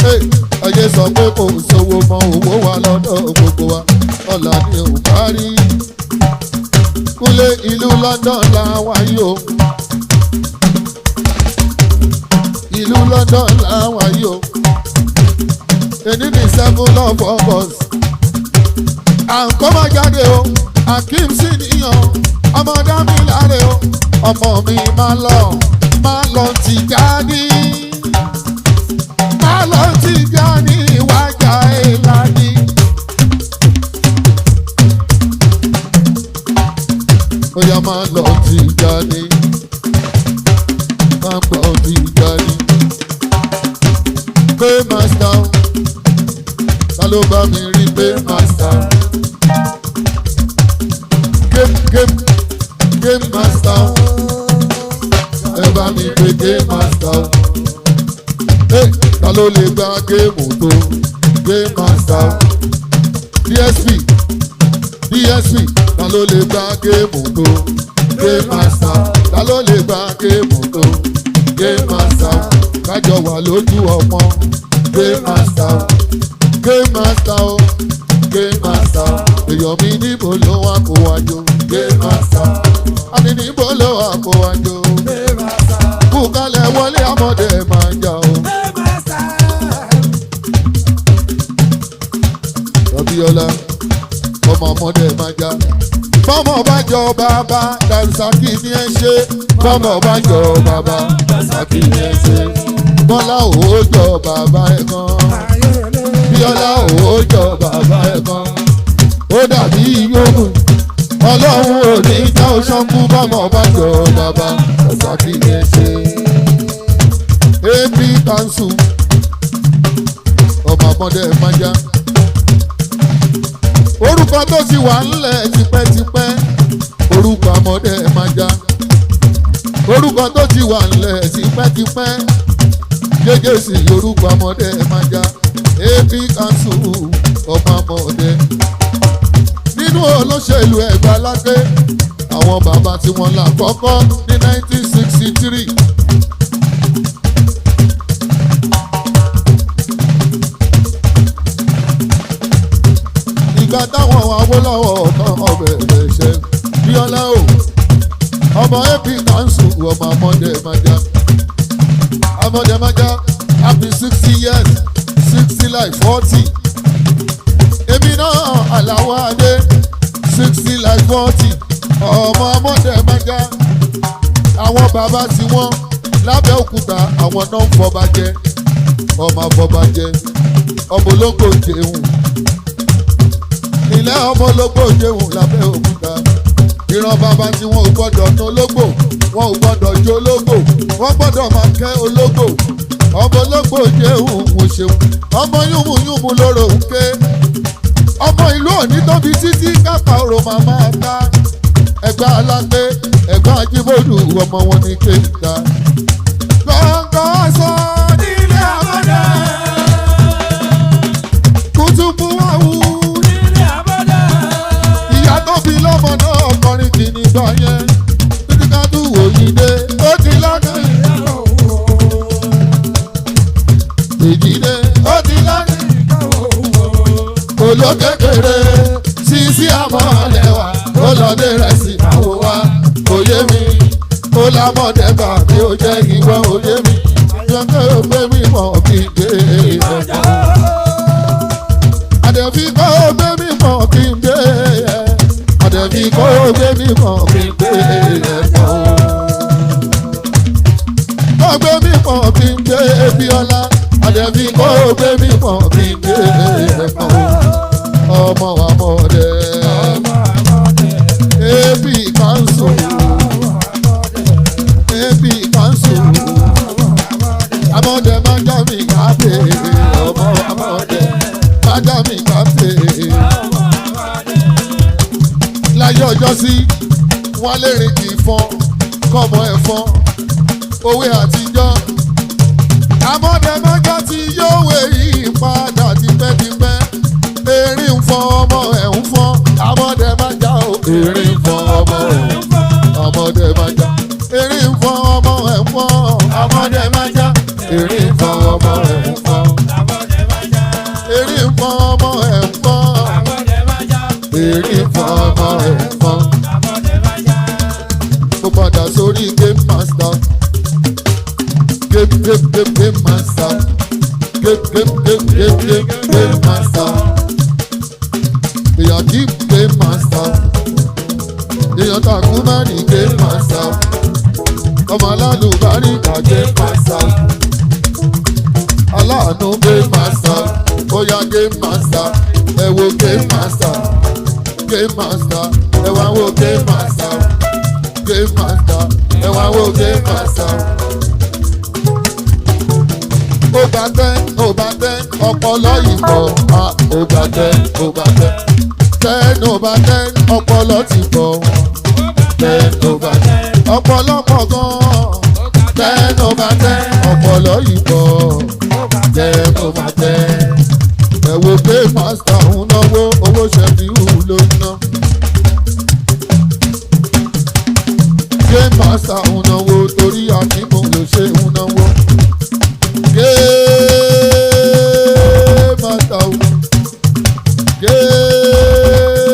Hey, ayé sọ pé kò sówó mọ owó wa lọ́dọ̀ gbogbo wa. Ọ̀la ni ò bá rí. Kúnlé ìlú London la wáyé o. Ìlú London làwọn yìí o. Èní ní 7 of August. À ń kọ́ máa jáde o, Akeem sì níyàn, ọmọ dámì láre o, ọmọ mi máa lọ, máa lọ ti jáde. Máa lọ ti jáde wájà ìlànì. Ó yá máa lọ ti jáde, máa gbọ́ ti jáde. Paymaster, ta ló bá mi rí paymaster? Game game game master, ẹ bá mi pè game master. Hey, ta ló lè gba géèmù tó game master? DSP DSP, ta ló lè gba géèmù tó game master? Ta ló lè gba géèmù tó game master? Kájọ wà lójú ọmọ game master, game master o, game master. Èèyàn mi níbo ló wà kó wájú game master. Àní níbo ló wà kó wájú. Kúkálẹ̀ wọlé ọmọdé máa ń jà o. Abíọ́lá ọmọ ọmọdé máa já. Bọ́mọ bá jọ bàbá Dànsàkì ni ẹ ṣe. Bọ́mọ bá jọ bàbá Dànsàkì ni ẹ ṣe. Bọ́lá ò jọ bàbá ẹ̀ kan. Bíọ́lá ò jọ bàbá ẹ̀ kan. Ó dàbí yóògùn. Ọlọ́run ò ní já o ṣánkú bọ́mọ bá jọ bàbá Dànsàkì ni ẹ ṣe. AP Council ọmọ ọmọdé máa já. Orúkọ tó ti wà ńlẹ̀ tipẹ́tipẹ́, orúkọ ọmọdé máa já. Orúkọ tó ti wà ńlẹ̀ tipẹ́tipẹ́, jẹ́jẹ́ sí orúkọ ọmọdé máa já. AP Council ọmọ ọmọdé. Nínú olóṣèlú Ẹ̀gbá Láké, àwọn bàbá tí wọ́n là kọ́kọ́ ní 1963. Ìgbà táwọn Awólọ́wọ̀ kan ọbẹ̀ rẹ̀ ṣe Bíọ́lá o, ọmọ AP Council ọmọ ọmọdé májá, ọmọdé májá, happy 60 years, 60 like 40. Èmi náà Àlàó Adé, 60 like 40, ọmọ ọmọdé májá. Àwọn bàbá tí wọ́n lábẹ́òkúta, àwọn náà ń fọba jẹ, ọmọ afọba jẹ, ọmọ ológo jẹun ilé, ọmọ ológbò jẹun lábẹ́òkúta. Ìran bàbá tí wọn ò gbọ́dọ̀ ná ológbò, wọn ò gbọ́dọ̀ jó ológbò, wọ́n gbọ́dọ̀ máa kẹ́ ológbò. Ọmọ ológbò jẹun, mo ṣeun. Ọmọ yúnmùyúnmù lóró ń ké, ọmọ ìlú òní tóbi títí kápá òrò màmá ká. Ẹgbẹ́ Alágbé, Ẹ̀gbá Ajíbòdù, ọmọ wọn ní kéńtà gbọ̀ngàn sọ Nílé àbọ̀dá. Kùtùkù wàhù. Nílé àbọ̀dá. Ìyá tó bí lọ́mọ náà kọrin kìíní gbọ́ yẹn títí ká tún wò yí dé, ó ti lọ́dún ìdílé, ó ti lọ́dún olókékeré sísí àmọ́lẹ́wà, ó lọ́dẹ rẹ̀ sí àwọ̀ wa. Òye mi ó lámọ̀dé bà mí, ó jẹ́ ìwọ òye mi jẹ́ ó gbé mi mọ̀ kí n gbé ẹ̀fọ́. Àdẹ̀bí kọ́ ó gbé mi mọ̀ kí n gbé ẹ̀. Àdẹ̀bí kọ́ ó gbé mi mọ̀ kí n gbé ẹ̀fọ́. Kọ́ gbé mi mọ̀ kí n gbé Bíọ́lá. Àdẹ̀bí kọ́ ó gbé mi mọ̀ kí n gbé ẹ̀fọ́. Ọmọ wa mọ̀ dẹ́. AP Council. AP Council. Amọ̀dé máa já mi káfé. Ọmọ amọ̀dé máa já mi káfé. Láyé ọjọ́ sí, wọ́n lè rìn kì í fọ́n, kọ́mọ ẹ̀ fọ́n, òwe àtijọ́. Amọ̀dé máa já ti yóò wé yìí padà tipẹ́tipẹ́. Erin ń fọ́n, ọmọ ẹ̀ ń fọ́n. Amọ̀dé máa já o. Erin ń fọ́n, ọmọ ẹ̀ ń fọ́n. Amọ̀dé máa já. Erin ń fọ́n, ọmọ ẹ̀ ń fọ́n. Amọ̀dé máa já. Erin ń fọ́n, ọmọ ẹ̀ ń fọ́n. Erin ń fọ́n, ọmọ ẹ̀ ń fọ́n. Erin ń fọ́n, ọmọ ẹ̀ ń fọ́n. Mo padà sórí game master. Game game game game master. Game game game game game game master. Èèyàn kí game master. Èèyàn takú mẹ́rin game master. Ọmọ alálùbáríkà game master. Aláàánú game master. Óyá game master. Ẹ wo game master. Game master. Ẹ wá wo game master. Game master. Ẹ wá wo game master. Ó bá tẹ́, ó bá tẹ́, ọpọlọ ìbọ̀, a ó bá tẹ́, ó bá tẹ́. 10 over 10, ọpọlọ ti bọ̀. 10 over 10, ọpọlọpọ̀ gan-an. 10 over 10, ọpọlọ ìbọ̀. 10 over 10. Ẹ wo pé master ń náwó owó, ṣẹ́fíù ló ń ná. Game master ń náwó torí akínmù ló ṣe ń náwó. Game master o.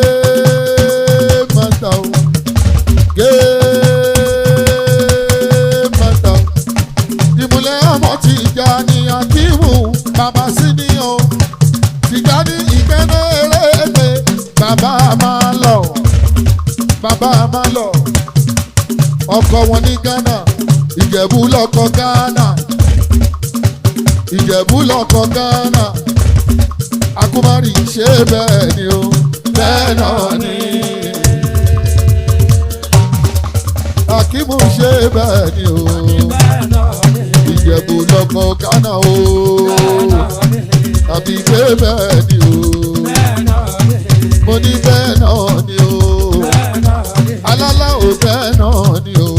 Game master o. Game master o. Ìmùlẹ̀ ọmọ ti jà ní Akíwù, bàbá sí ní o. Tìjà ní ìkẹ́nẹ́ eréte, bàbá máa lọ. Bàbá máa lọ. Ọkọ wọn ní Ghana, Ìjẹ̀bú lọ́kọ Ghana. Ìjẹ̀bú lọ́kọ Ghana. Akumari ṣe bẹ́ẹ̀ ni o, bẹ́ẹ̀ náà ni. Akimu ṣe bẹ́ẹ̀ ni o. Ìjẹ̀bú lọ́kọ Ghana o. Àbí ṣe bẹ́ẹ̀ ni o. Mo ní bẹ́ẹ̀ náà ni o. Alálà ò bẹ́ẹ̀ náà ni o.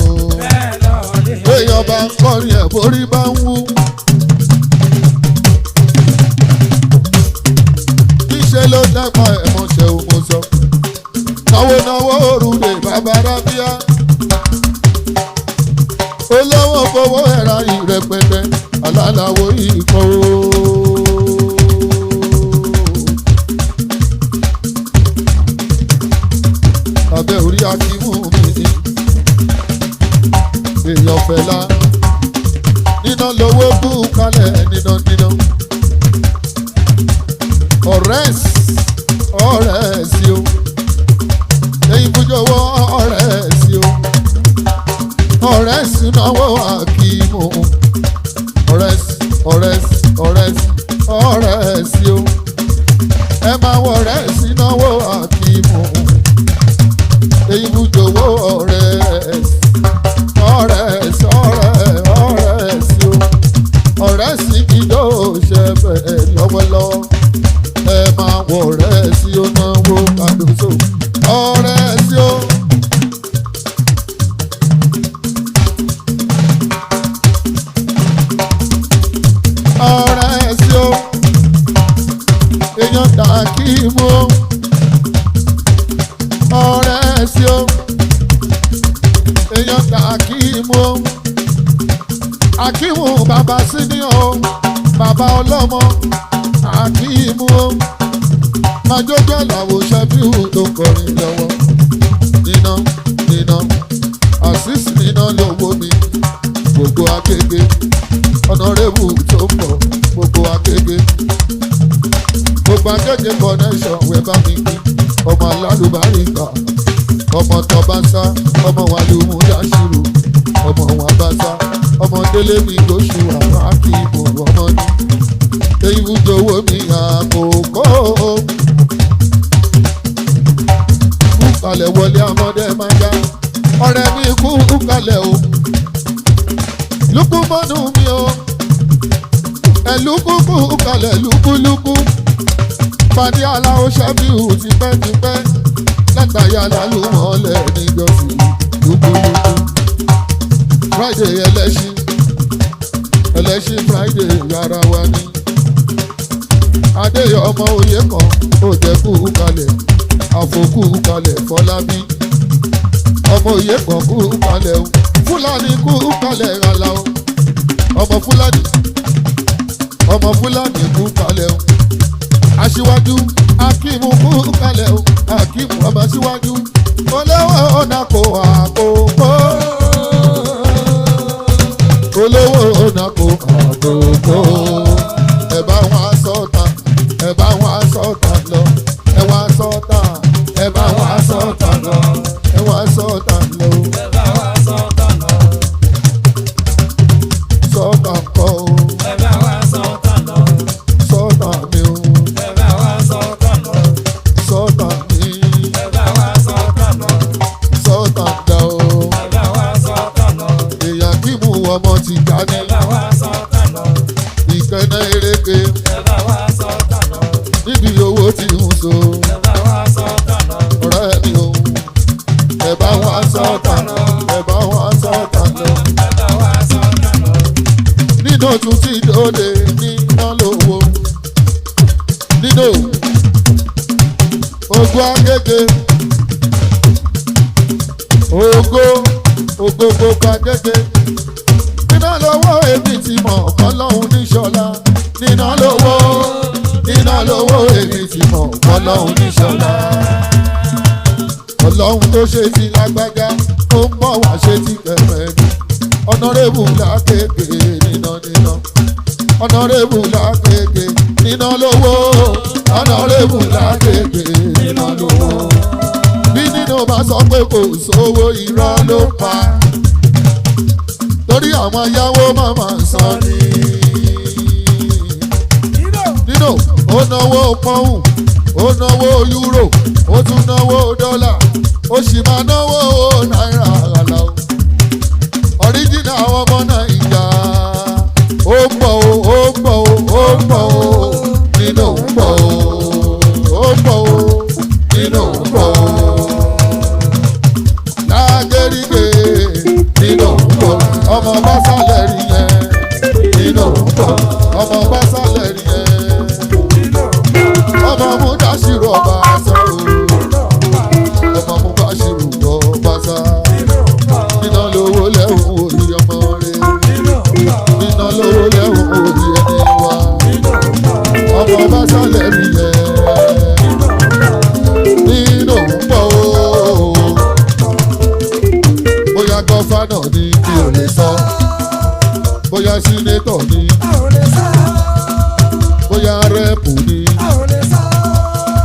Èèyàn bá ń kọrin ẹ̀ borí bá ń wú. Níṣẹ́ ló dápa ẹ̀mọ́ṣẹ́ ò mo sọ. Náwó náwó òrùlé bàbá Rábíà. Olówó fowó ẹ̀ra ìrẹpẹtẹ alálàwo ikọ̀ o. Abẹ́ orí akímú mi ni èèyàn fẹ́lá níná lówó kú kalẹ̀ níná níná. Ọ̀rẹ́sì ọ̀rẹ́sì o, ẹ̀yin fújọwọ́ ọ̀rẹ́sì o, ọ̀rẹ́sì náwó akímú, ọ̀rẹ́sì ọ̀rẹ́sì ọ̀rẹ́sì ọ̀rẹ́sì o, ẹ máa wọ ọ̀rẹ́sì náwó akímú, èyí fújọwọ́ ọ̀rẹ́sì ọ̀rẹ́sì ọ̀rẹ́ ọ̀rẹ́sì o, ọ̀rẹ́sì kìdó ṣe bẹ́ẹ̀ lọ́wọ́lọ́wọ́. Ẹ máa wọ ọ̀rẹ́sì ó náwó kàdóso ọ̀rẹ́sì o. Ọ̀rẹ́sì o, èèyàn dà kí mú ọ̀rẹ́sì o, èèyàn dà kí mú Akíwù bàbá sínú o, bàbá ọlọ́mọ Akíwù o, májójú àlàwò ṣẹ́fíù tó kọrin lọ́wọ́. Níná níná àṣìṣì níná lówó mi, gbogbo akége ọ̀nàrẹ́bù tó ń bọ̀, gbogbo akége gbogbo akége connection wẹ́ bá mi kí ọmọ alálùbáríkà, ọmọ tọbaṣá, ọmọ wàlúùmú dáṣírù, ọmọ wọn bá sá, ọmọ délé mi lóṣù àwọn akíbo ọmọ ní èyí jọ̀wọ́ mi àkókò kú kalẹ̀ wọlé amọ̀dé máa já ọ̀rẹ́ mi kú kalẹ̀ o, lukumọ́nù mi o, ẹ̀lúkú kú kalẹ̀ lúkúlúkú pàdé aláwọ̀ ṣẹ́bíù tipẹ́tipẹ́ látàyà lálùmọ́lẹ̀ níjọ́sí lúkúlúkú. Friday ẹlẹ́ṣin ẹlẹ́ṣin Friday yàrá wa ni. Adéyọ̀ ọmọ òye kan ó jẹ́ kú kalẹ̀ àfòkú kalẹ̀ Fọlábí. Ọmọ òye kan kú kalẹ̀ o, Fúlàní kú kalẹ̀ ràlà o. Ọmọ Fúlàní ọmọ Fúlàní kú kalẹ̀ o. Aṣíwájú Akíìmù kú kalẹ̀ o, Akíìmù ọmọ aṣíwájú. Olówó ọ̀nà kò àkókò. Olówó ọ̀nà kò àkókò. Ẹ bá wọn sọ́ta, ẹ bá wọn sọ́ta lọ, ẹ wá sọ́ta, ẹ bá wọn sọ́ta lọ, ẹ wá sọ́ta lọ. Sọ́ta kọ́ o, sọ́ta mi o, sọ́ta mi, sọ́ta dá o. Èèyàn kí mú ọmọ ti já ní ìkànnà eréke níbi owó tí ń so. Ọ̀rẹ́ mi o, ẹ bá wa sọ́ta, ẹ bá wa sọ́ta lọ. Nínú tún ti dóde níná lówó. Nínú ògo agége, ògo ògo gbogbo agége. Níná lówó èmi ti mọ̀ Ọlọ́run níṣọ́lá. Níná lówó, níná lówó èmi ti mọ̀ Ọlọ́run níṣọ́lá. Ọlọ́run tó ṣe ti lágbájá, ó ń bọ̀ wá ṣe ti kẹfẹ́ ni. Ọ̀nàrẹ́bù lákéèké níná níná. Ọ̀nàrẹ́bù lákéèké níná lówó. Ọ̀nàrẹ́bù lákéèké níná lówó. Bí nínú bá sọ pé kò sówó irọ́ ló pa. Torí àwọn ayáwó máa ń san ní. Nínú ó náwó pọ́ùn, ó náwó yúrò, ó tún náwó dọ́là, ó sì máa náwó náírà àlà o. Ọ̀ríjìnà àwọn ọmọ Nàìjà, ó ń bọ̀ o, ó ń bọ̀ o, ó ń bọ̀ o, nínú ń bọ̀ o, ó ń bọ̀ o, ò lè sọ. Bóyá senator ni, bóyá rep ni,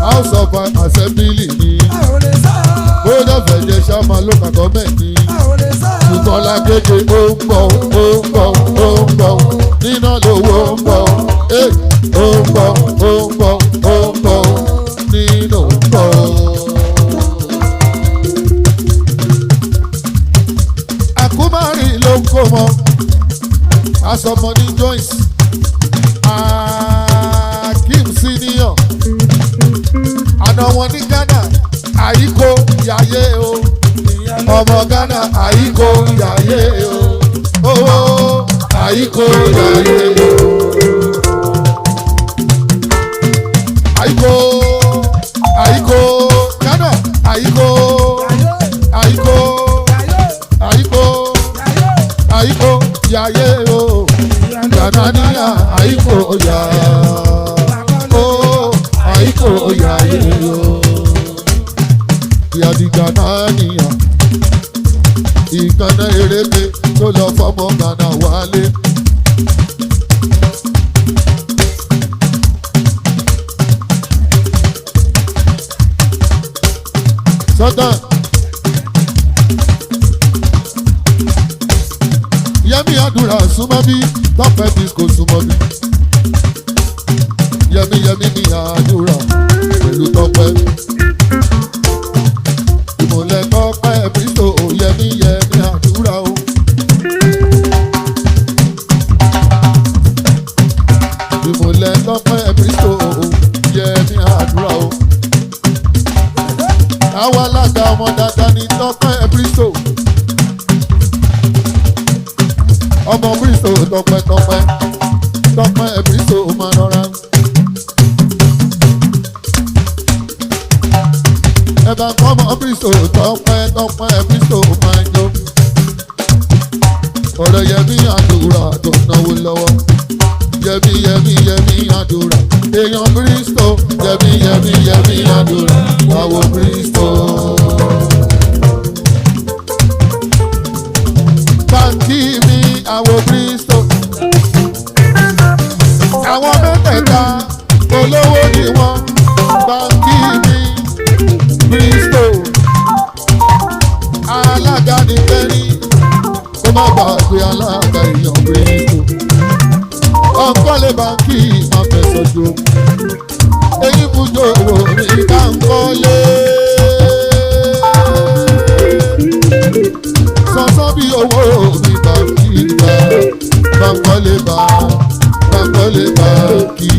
House of Assembly ni, bóyá fẹ̀jẹ̀ ṣáma local government ni. Ṣùgbọ́n lágége ó ń bọ̀, ó ń bọ̀, ó ń bọ̀, níná lówó ń bọ̀, ó ń bọ̀, ó ń bọ̀, ó ń bọ̀, nínú ń bọ̀. Àkúmárì ló ń kó mọ́, asọmọ ní Joyce, Akeem Senior, àná wọn ní Ghana, àyíkó yàyé o, ọmọ Ghana àyíkó yàyé o, owó àyíkó yàyé o, àyíkó àyíkó Ghana àyíkó àyíkó àyíkó àyíkó yàyé o, Ghana níyà àyíkó yà o, àyíkó yàyé o, ìyàdí Ghana níyà ìkànnà eréke tó lọ fọmọ Ghana wálé. Sọ́tàn Yẹmí àdúrà súnmọ́ bí Tọ́pẹ́ disco súnmọ́ bí. Yẹmí Yẹmí ní àdúrà pẹ̀lú Tọ́pẹ́. Ìmọ̀lẹ̀ Tọ́pẹ́ Bristo Yẹmí Yẹmí àdúrà o. Ìmọ̀lẹ̀ Tọ́pẹ́ Bristo Yẹmí àdúrà o. Àwọn alága ọmọ dáadáa ní Tọ́pẹ́ Bristo. Ọmọ Bristo Tọ́pẹ́ Tọ́pẹ́ Tọ́pẹ́ Bristo máa rọra. Ẹ bá kọ́ ọmọ Bristo Tọ́pẹ́ Tọ́pẹ́ Bristo máa jó. Ọ̀rẹ́ Yẹmí àdúrà tó náwó lọ́wọ́. Yẹmí Yẹmí Yẹmí àdúrà èèyàn Bristo Yẹmí Yẹmí Yẹmí àdúrà àwọ̀ Bristo. Báńkì mi àwọ̀ Bristo. Àwọn mẹ́tẹ̀ẹ̀ta olówó ni wọ́n. Báńkì mi Bristo. Alága ni Kẹ́rí kó má gbàgbé alága èèyàn Bristo. Ọ̀kọ́lé báńkì máa fẹsọ̀ jò. Eyín fújò owó mi ká ń kọ́lé. Sọ̀sọ́ bí owó mi báńkì bá báńkọ́lé bá báńkọ́lé báńkì.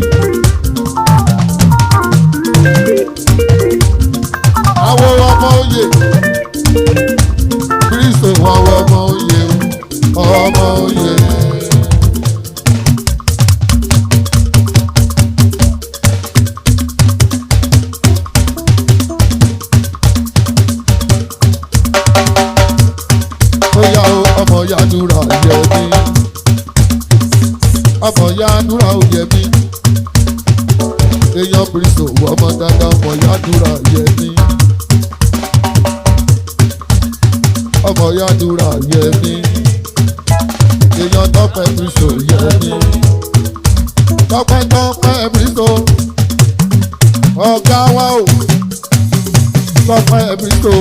Àwọn ọmọ oyè Kristo àwọn ọmọ oyè ọmọ oyè. Ó yá o, ọmọ yàdúrà yẹ mí, ọmọ yàdúrà ó yẹ mí, èèyàn Bristo ọmọ dáadáa ọmọ yàdúrà yẹ mí, ọmọ yàdúrà yẹ mí, èèyàn Tọ́pẹ́ Bristo yẹ mí, Tọ́pẹ́ Tọ́pẹ́ Bristo ọ̀gá wa o, Tọ́pẹ́ Bristo.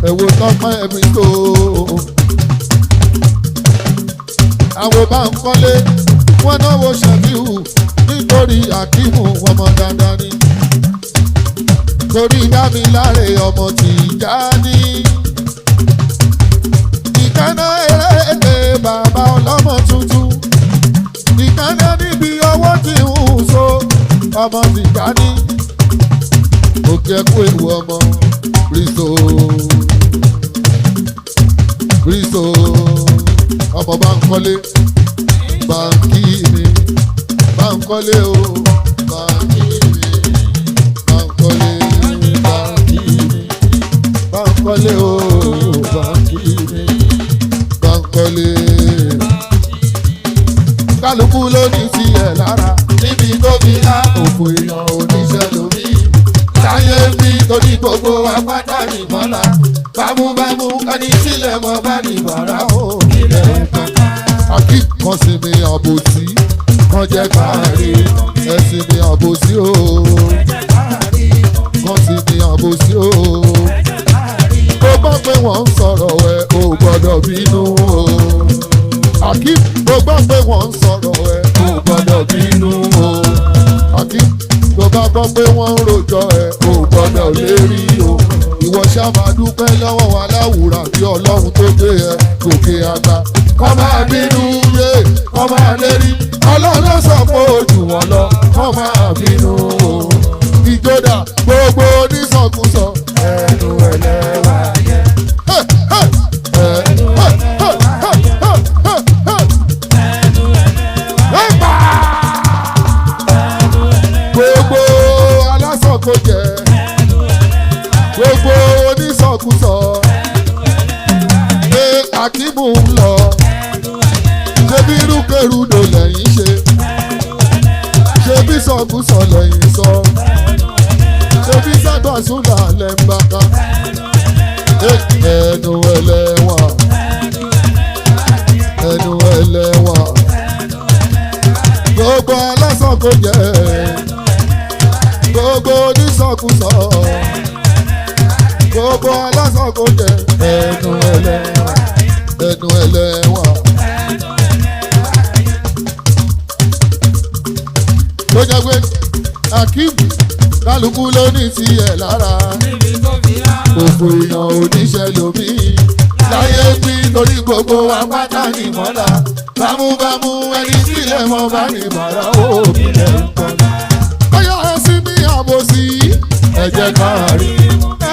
Ẹ wo Tọ́pẹ́ Bristo, àwọn bá ń kọ́lé wọ́n náwó Ṣẹ̀fíù nítorí Akíìmù ọmọ dandan ni, torí Dámiláre ọmọ Tìjání, ìkànnà eréke bàbá ọlọ́mọ tuntun, ìkànnà níbi ọwọ́ tí ń so ọmọ Tìjání, òkè ẹkú ewu ọmọ Bristo Bristo ọmọ Bánkọ́lé báńkì mi Bánkọ́lé o báńkì mi Bánkọ́lé báńkì mi Bánkọ́lé o báńkì mi Bánkọ́lé. Kálukú ló ní tiẹ̀ lára níbi tó fi á òfò èèyàn oníṣẹ́ lómi láyé mi torí gbogbo apáta. wàhálà. Bámúbámú ẹni tílẹ̀ mọ́ bá ní bàrà o. Ilẹ̀ ń pẹ́. Àkí kan sì mi àbòsí kan jẹ́ káàrí. Ẹ̀sìn mi àbòsí o. Kan sì mi àbòsí o. Tó bá pé wọ́n ń sọ̀rọ̀ ẹ ò gbọ́dọ̀ bínú o. Àkí tó bá pé wọ́n ń sọ̀rọ̀ ẹ ò gbọ́dọ̀ bínú o. Àkí tó bá gbọ́ pé wọ́n ń rojọ́ ẹ ò gbọ́dọ̀ lérí o. Ìwọ ṣá máa dúpẹ́ lọ́wọ́ wa láwùrà bí Ọlọ́run tó gbé ẹ gòkè àgbà. Kọ́ máa bínú yé, kọ́ máa lérí. Ọlọ́run ló sọ pé ó jù wọ́n lọ, kọ́ máa bínú o. Ìjọdá gbogbo onísọkúsọ. Ẹnu ẹlẹ́wà yẹ. Hey, hey, hey, hey, hey, hey, hey, hey. Ẹ̀pà! Gbogbo alásọ̀kòjẹ, gbogbo onísọkúsọ, pé Akíìmù ń lọ, ṣé bí rúkèrúdò lẹ́yìn ṣe, ṣé bí sọkúsọ lẹ́yìn sọ, ṣé bí sàgbàsúlà lẹ́ ń bá ká, ẹnu ẹlẹ́wà, ẹnu ẹlẹ́wà, gbogbo alásọ̀kòjẹ, gbogbo onísọkúsọ, gbogbo alásọ̀kòjẹ, ẹnu ẹlẹ́wà, ẹnu ẹlẹ́wà. Tó jẹ́ pé Akeem kálukú ló ní tiẹ̀ lára, òfò èèyàn oníṣẹ́ lómi láyé pín torí gbogbo wa pátá ní mọ́lá. Bámúbámú ẹni sílẹ̀ mọ́ bá ní bàrà òbí lẹ̀ ń pọ́n. Bóyá ẹ̀sìn mi àbòsí, ẹ jẹ́ ká rí.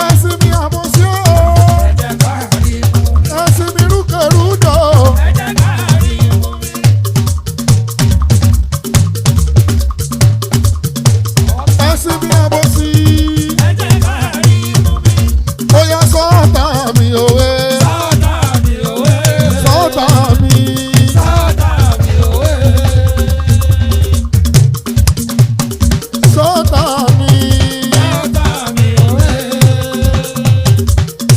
Ẹ̀sìn mi àbòsí o, ẹ̀sìn mi rúkèrúdò. Ẹ̀sìn mi àbòsí, bóyá sọ́ọ̀tà mi òwe, sọ́ọ̀tà mi. Sọ́ọ̀tà mi,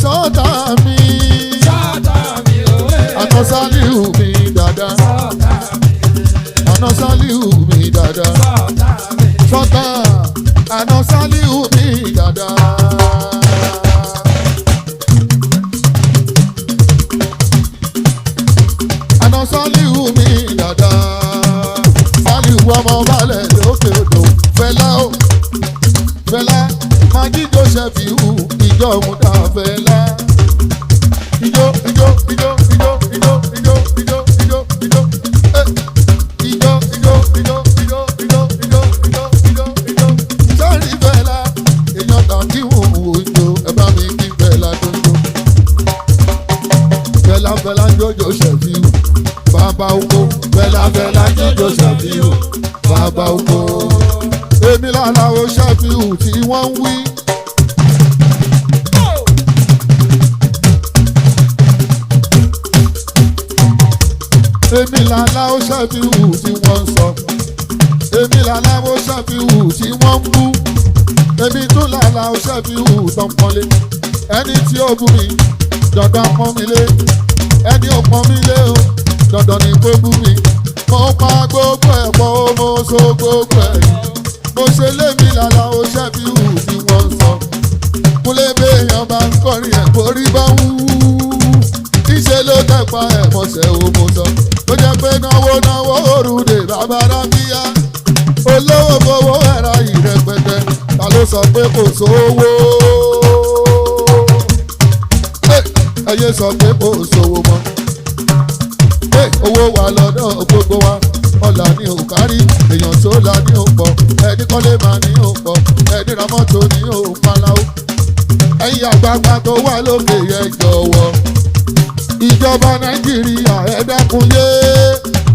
sọ́ọ̀tà mi, àná Sálíù mi dada, àná Sálíù mi dada, sọ́ọ̀tà, àná Sálíù mi dada. Àná Sálíù mi dada, Sálíù ọmọ balẹ̀ lókè odò, Fẹlá o, Fẹlá, Májídó Ṣẹ̀fíù, ìjọ òun dà Fẹlá. Ijó, ijó, ijó, ijó, ijó, ijó, ijó, ijó, ijó, eh. Ijó, ijó, ijó, ijó, ijó, ijó, ijó, ijó, ijó. Sọ́rí Fẹlá, èèyàn tàbí òun òjò, ẹ bá mi kí Fẹlá tó jó. Fẹlá Fẹlá jójó Ṣẹ̀fíù, bàbá oko. Fẹlá Fẹlá jójó Ṣẹ̀fíù, bàbá oko. Èmi lára o Ṣẹ̀fíù tí wọ́n ń wí. Èmi làlá ó Ṣẹ̀fíù tí wọ́n ń sọ. Èmi làlá ó Ṣẹ̀fíù tí wọ́n ń bú. Èmi tún làlá ó Ṣẹ̀fíù tó ń pọ́nlé. Ẹni tí ó bú mi, dandan pọ́n mi lé. Ẹni ò pọ́n mi lé o, dandan ni kó bú mi. Mo pa gbogbo ẹ̀ pọ̀ o, mo so gbogbo ẹ̀ yìí. Mo ṣe lémi làlá ó Ṣẹ̀fíù tí wọ́n ń sọ. Kúnlé béèyàn bá ń kọrin ẹ̀ borí bá ń wú. Níṣẹ́ ló tẹ̀pa ẹ̀ mọ̀ṣẹ́ o mo sọ. Ó jẹ́ pé náwó náwó òrùlé bàbá rábíyá. Olówó fowó ẹ̀ra ìrẹpẹtẹ. Ta ló sọ pé kò sówó? Ẹ yé sọ pé kò sówó mọ́. Owó wà lọ́dọ̀ gbogbo wa. Ọlà ni ò kárí, èèyàn tó la ní ò pọ̀. Ẹni kọ́lé máa ní ò pọ̀. Ẹni ra mọ́tò ní ò paláwo. Ẹ̀yin àgbààgbà tó wà lókè yẹn jọ̀wọ́. Ìjọba Nàìjíríà ẹ dákun yé,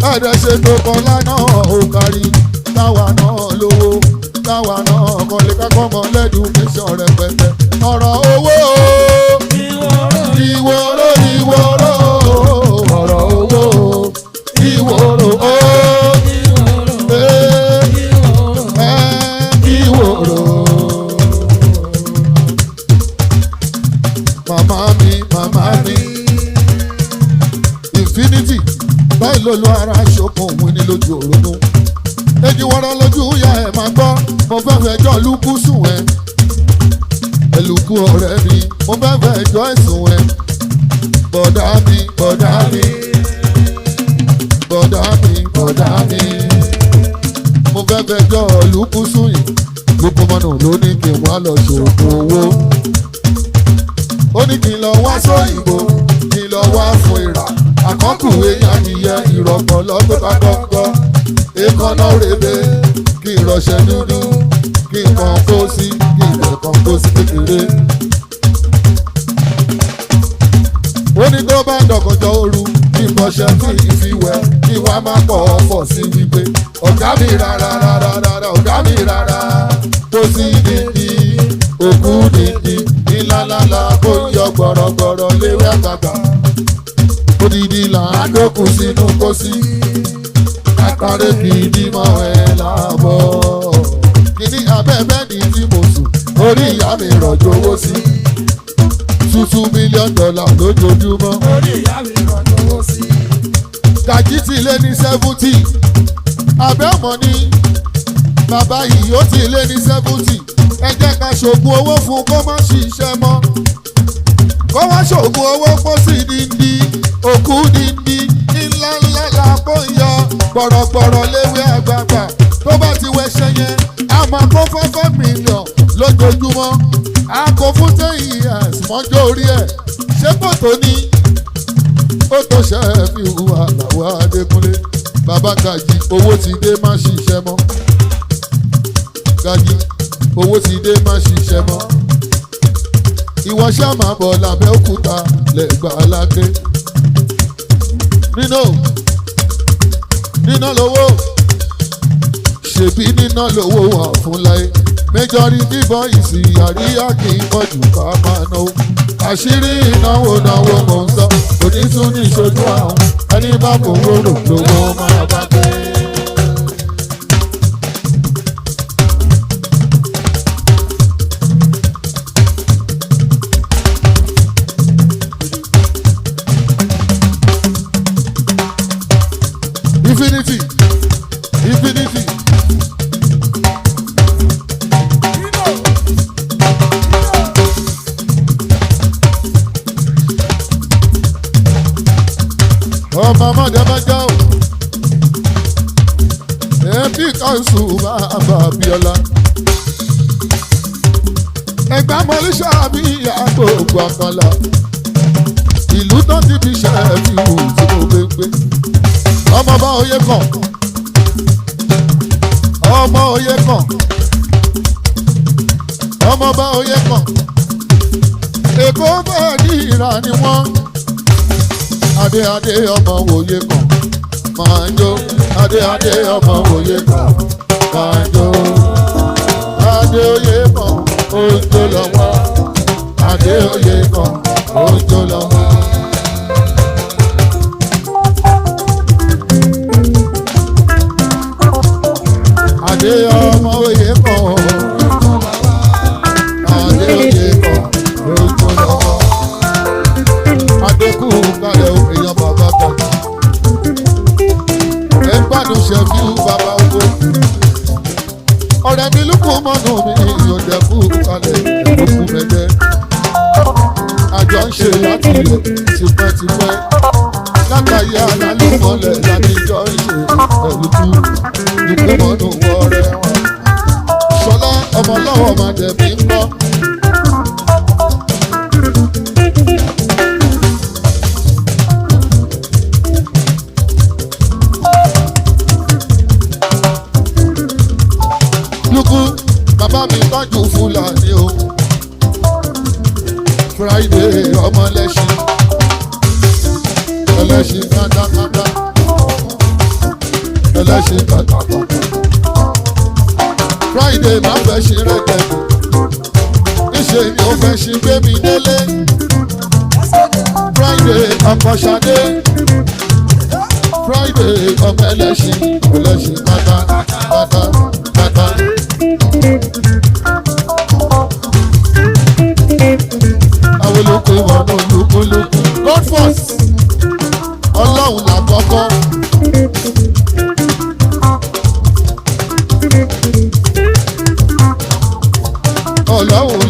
ẹ̀ẹ́dẹ̀ ṣètò kọlá náà ò kárí. Táwa náà lówó, táwa náà kọ́lé kákọ́ mọ́ lẹ́dùn-ún rẹpẹtẹ. Ọ̀rọ̀ owó ìwòrò ìwòrò ọ̀rọ̀ owó ìwòrò ó ẹ ìwòrò. Màmá mi, màmá mi. Infinity báyìí ló lo ara ṣokùn òun ní lójú òrógún. Èjì wọ́rọ́ lójú ìyá ẹ̀ máa gbọ́, mo fẹ́ fẹjọ́ lukú sùn ẹ̀. Ẹlùkú ọ̀rẹ́ mi, mo fẹ́ fẹjọ́ ẹ̀sùn ẹ̀. Bọ̀dá mi, bọ̀dá mi, bọ̀dá mi, bọ̀dá mi. Mo fẹ́ fẹjọ́ lukú sùn yìí. Lukumọ́nù ló ní kí n wá lọ ṣògùn owó. Ó ní kí n lọ wá sóyìnbó, kí n lọ wá fún ìrà. Àkọ́kù èèyàn nìyẹn ìrọ̀pọ̀ lọ́gbẹ́ bá gọ́ngọ́. Èékánná rebe, kí n rọṣẹ dúdú, kí n kàn kó sí, kí n lè kàn kó sí kékeré. Ó ní tó bá dọ̀kọ̀jọ́ òru, kí n bọṣẹ kí n fi wẹ̀, kí wá má pọ̀ ọ̀fọ̀ sí wípé. Ọ̀gá mi rárá rárá rárá, ọ̀gá mi rárá. Tó sí dídí, òkú dídí, ìlàlálà kó yọ gbọ̀rọ̀gbọ̀rọ̀ léwé àgbàgbà. Odidi là á dókun sínú kósí, àkàrẹ kìdí mọ́ ẹ láàbọ̀. Kìdí abẹ́ bẹ́ẹ̀ni tí mo sùn, orí ìyá mi rọ̀jò owó sí. $2 million lójoojúmọ́. Orí ìyá mi rọ̀jò owó sí. Gàjí ti lé ní 70. Abẹ́ ọmọ ni bàbá yìí ó ti lé ní 70. Ẹ jẹ́ ká ṣògùn owó fún kó má ṣiṣẹ́ mọ́. Kó wá ṣògùn owó kó sì díndín, òkú díndín, ńlá ńlá la kó yọ, gbọ̀rọ̀gbọ̀rọ̀ léwé àgbààgbà. Tó bá ti wẹṣẹ yẹn, a máa kó 5 million lójoojúmọ́. A kò fún 10 years mọ́jọ́ orí ẹ̀. Ṣé kò tó ní? Ó tó ṣe é fi hùwà làwọn Adékúnlé. Bàbá Gàjí, owó ti dé má ṣiṣẹ́ mọ́. Gàjí, owó ti dé má ṣiṣẹ́ mọ́. Ìwọ ṣá máa bọ̀ l'Abẹ́òkúta lẹ́gbàá aláké. Nínú níná lówó, ṣèbí níná lówó wà fún láyé. Majority boys àríyá kì í pọ̀jù ká máa náwó. Àṣírí ìnáwó náwó mò ń sọ, òní tún ní ìṣojú àwọn ẹni bá fowó rò lówó máa bá gbé. Infinity, infinity. Ọmọ ọmọdé bá jẹ́ o. Ẹbí kanṣu bàbá Abíọ́lá. Ẹgbẹ́ mọ́líṣà mi àgbògbò àkànlá. Ìlú tó ti fi ṣe fi hù tí mo gbé gbé. Ọmọ bá oyè kàn. Ọmọ oyè kàn. Ọmọ bá oyè kàn. Èkó bá ní ìrà ni wọ́n. Adé adé ọmọ òye kan máa ń jó. Adé adé ọmọ òye kan máa ń jó. Adé oyè kan ó ń jó lọ́wọ́. Adé oyè kan ó ń jó lọ́wọ́. Adé ọmọ òye kan Adé oyè kan ó ń jó lọ́wọ́. Adékù kalẹ̀ èèyàn bàbá kan. Ẹ gbádùn ṣẹ̀fíù bàbá oko. Ọ̀rẹ́ mi lùkù mọ́nù mi ìyọ̀dẹ̀kù kalẹ̀ ìlúkù mẹ́jẹ. Àjọ ń ṣe láti lè tipẹ́tipẹ́. Látàyé alálùmọ́lẹ̀ láti jọ ń ṣe ẹ̀lùkù. Lùkù mọ́nù wọ̀ọ́rẹ́ wọn. Ṣọlá ọmọ lọ́wọ́ máa dẹ̀ mí ń bọ́. Lukú bàbá mi tọ́jú Fúlàní o. Friday ọmọ lẹ́ṣin, ẹlẹ́ṣin kátàkátà, ẹlẹ́ṣin kátàkátà. Friday máa fẹ́ ṣe rẹ́gbẹ̀ẹ́ níṣẹ́ ni ó fẹ́ ṣe gbé mi délé. Friday ọkọ̀ Ṣadé, Friday ọmọ ẹlẹ́ṣin, ẹlẹ́ṣin kátàkátà kátà. Àwọn olóko Àkọ́kọ́. Ọlọ́run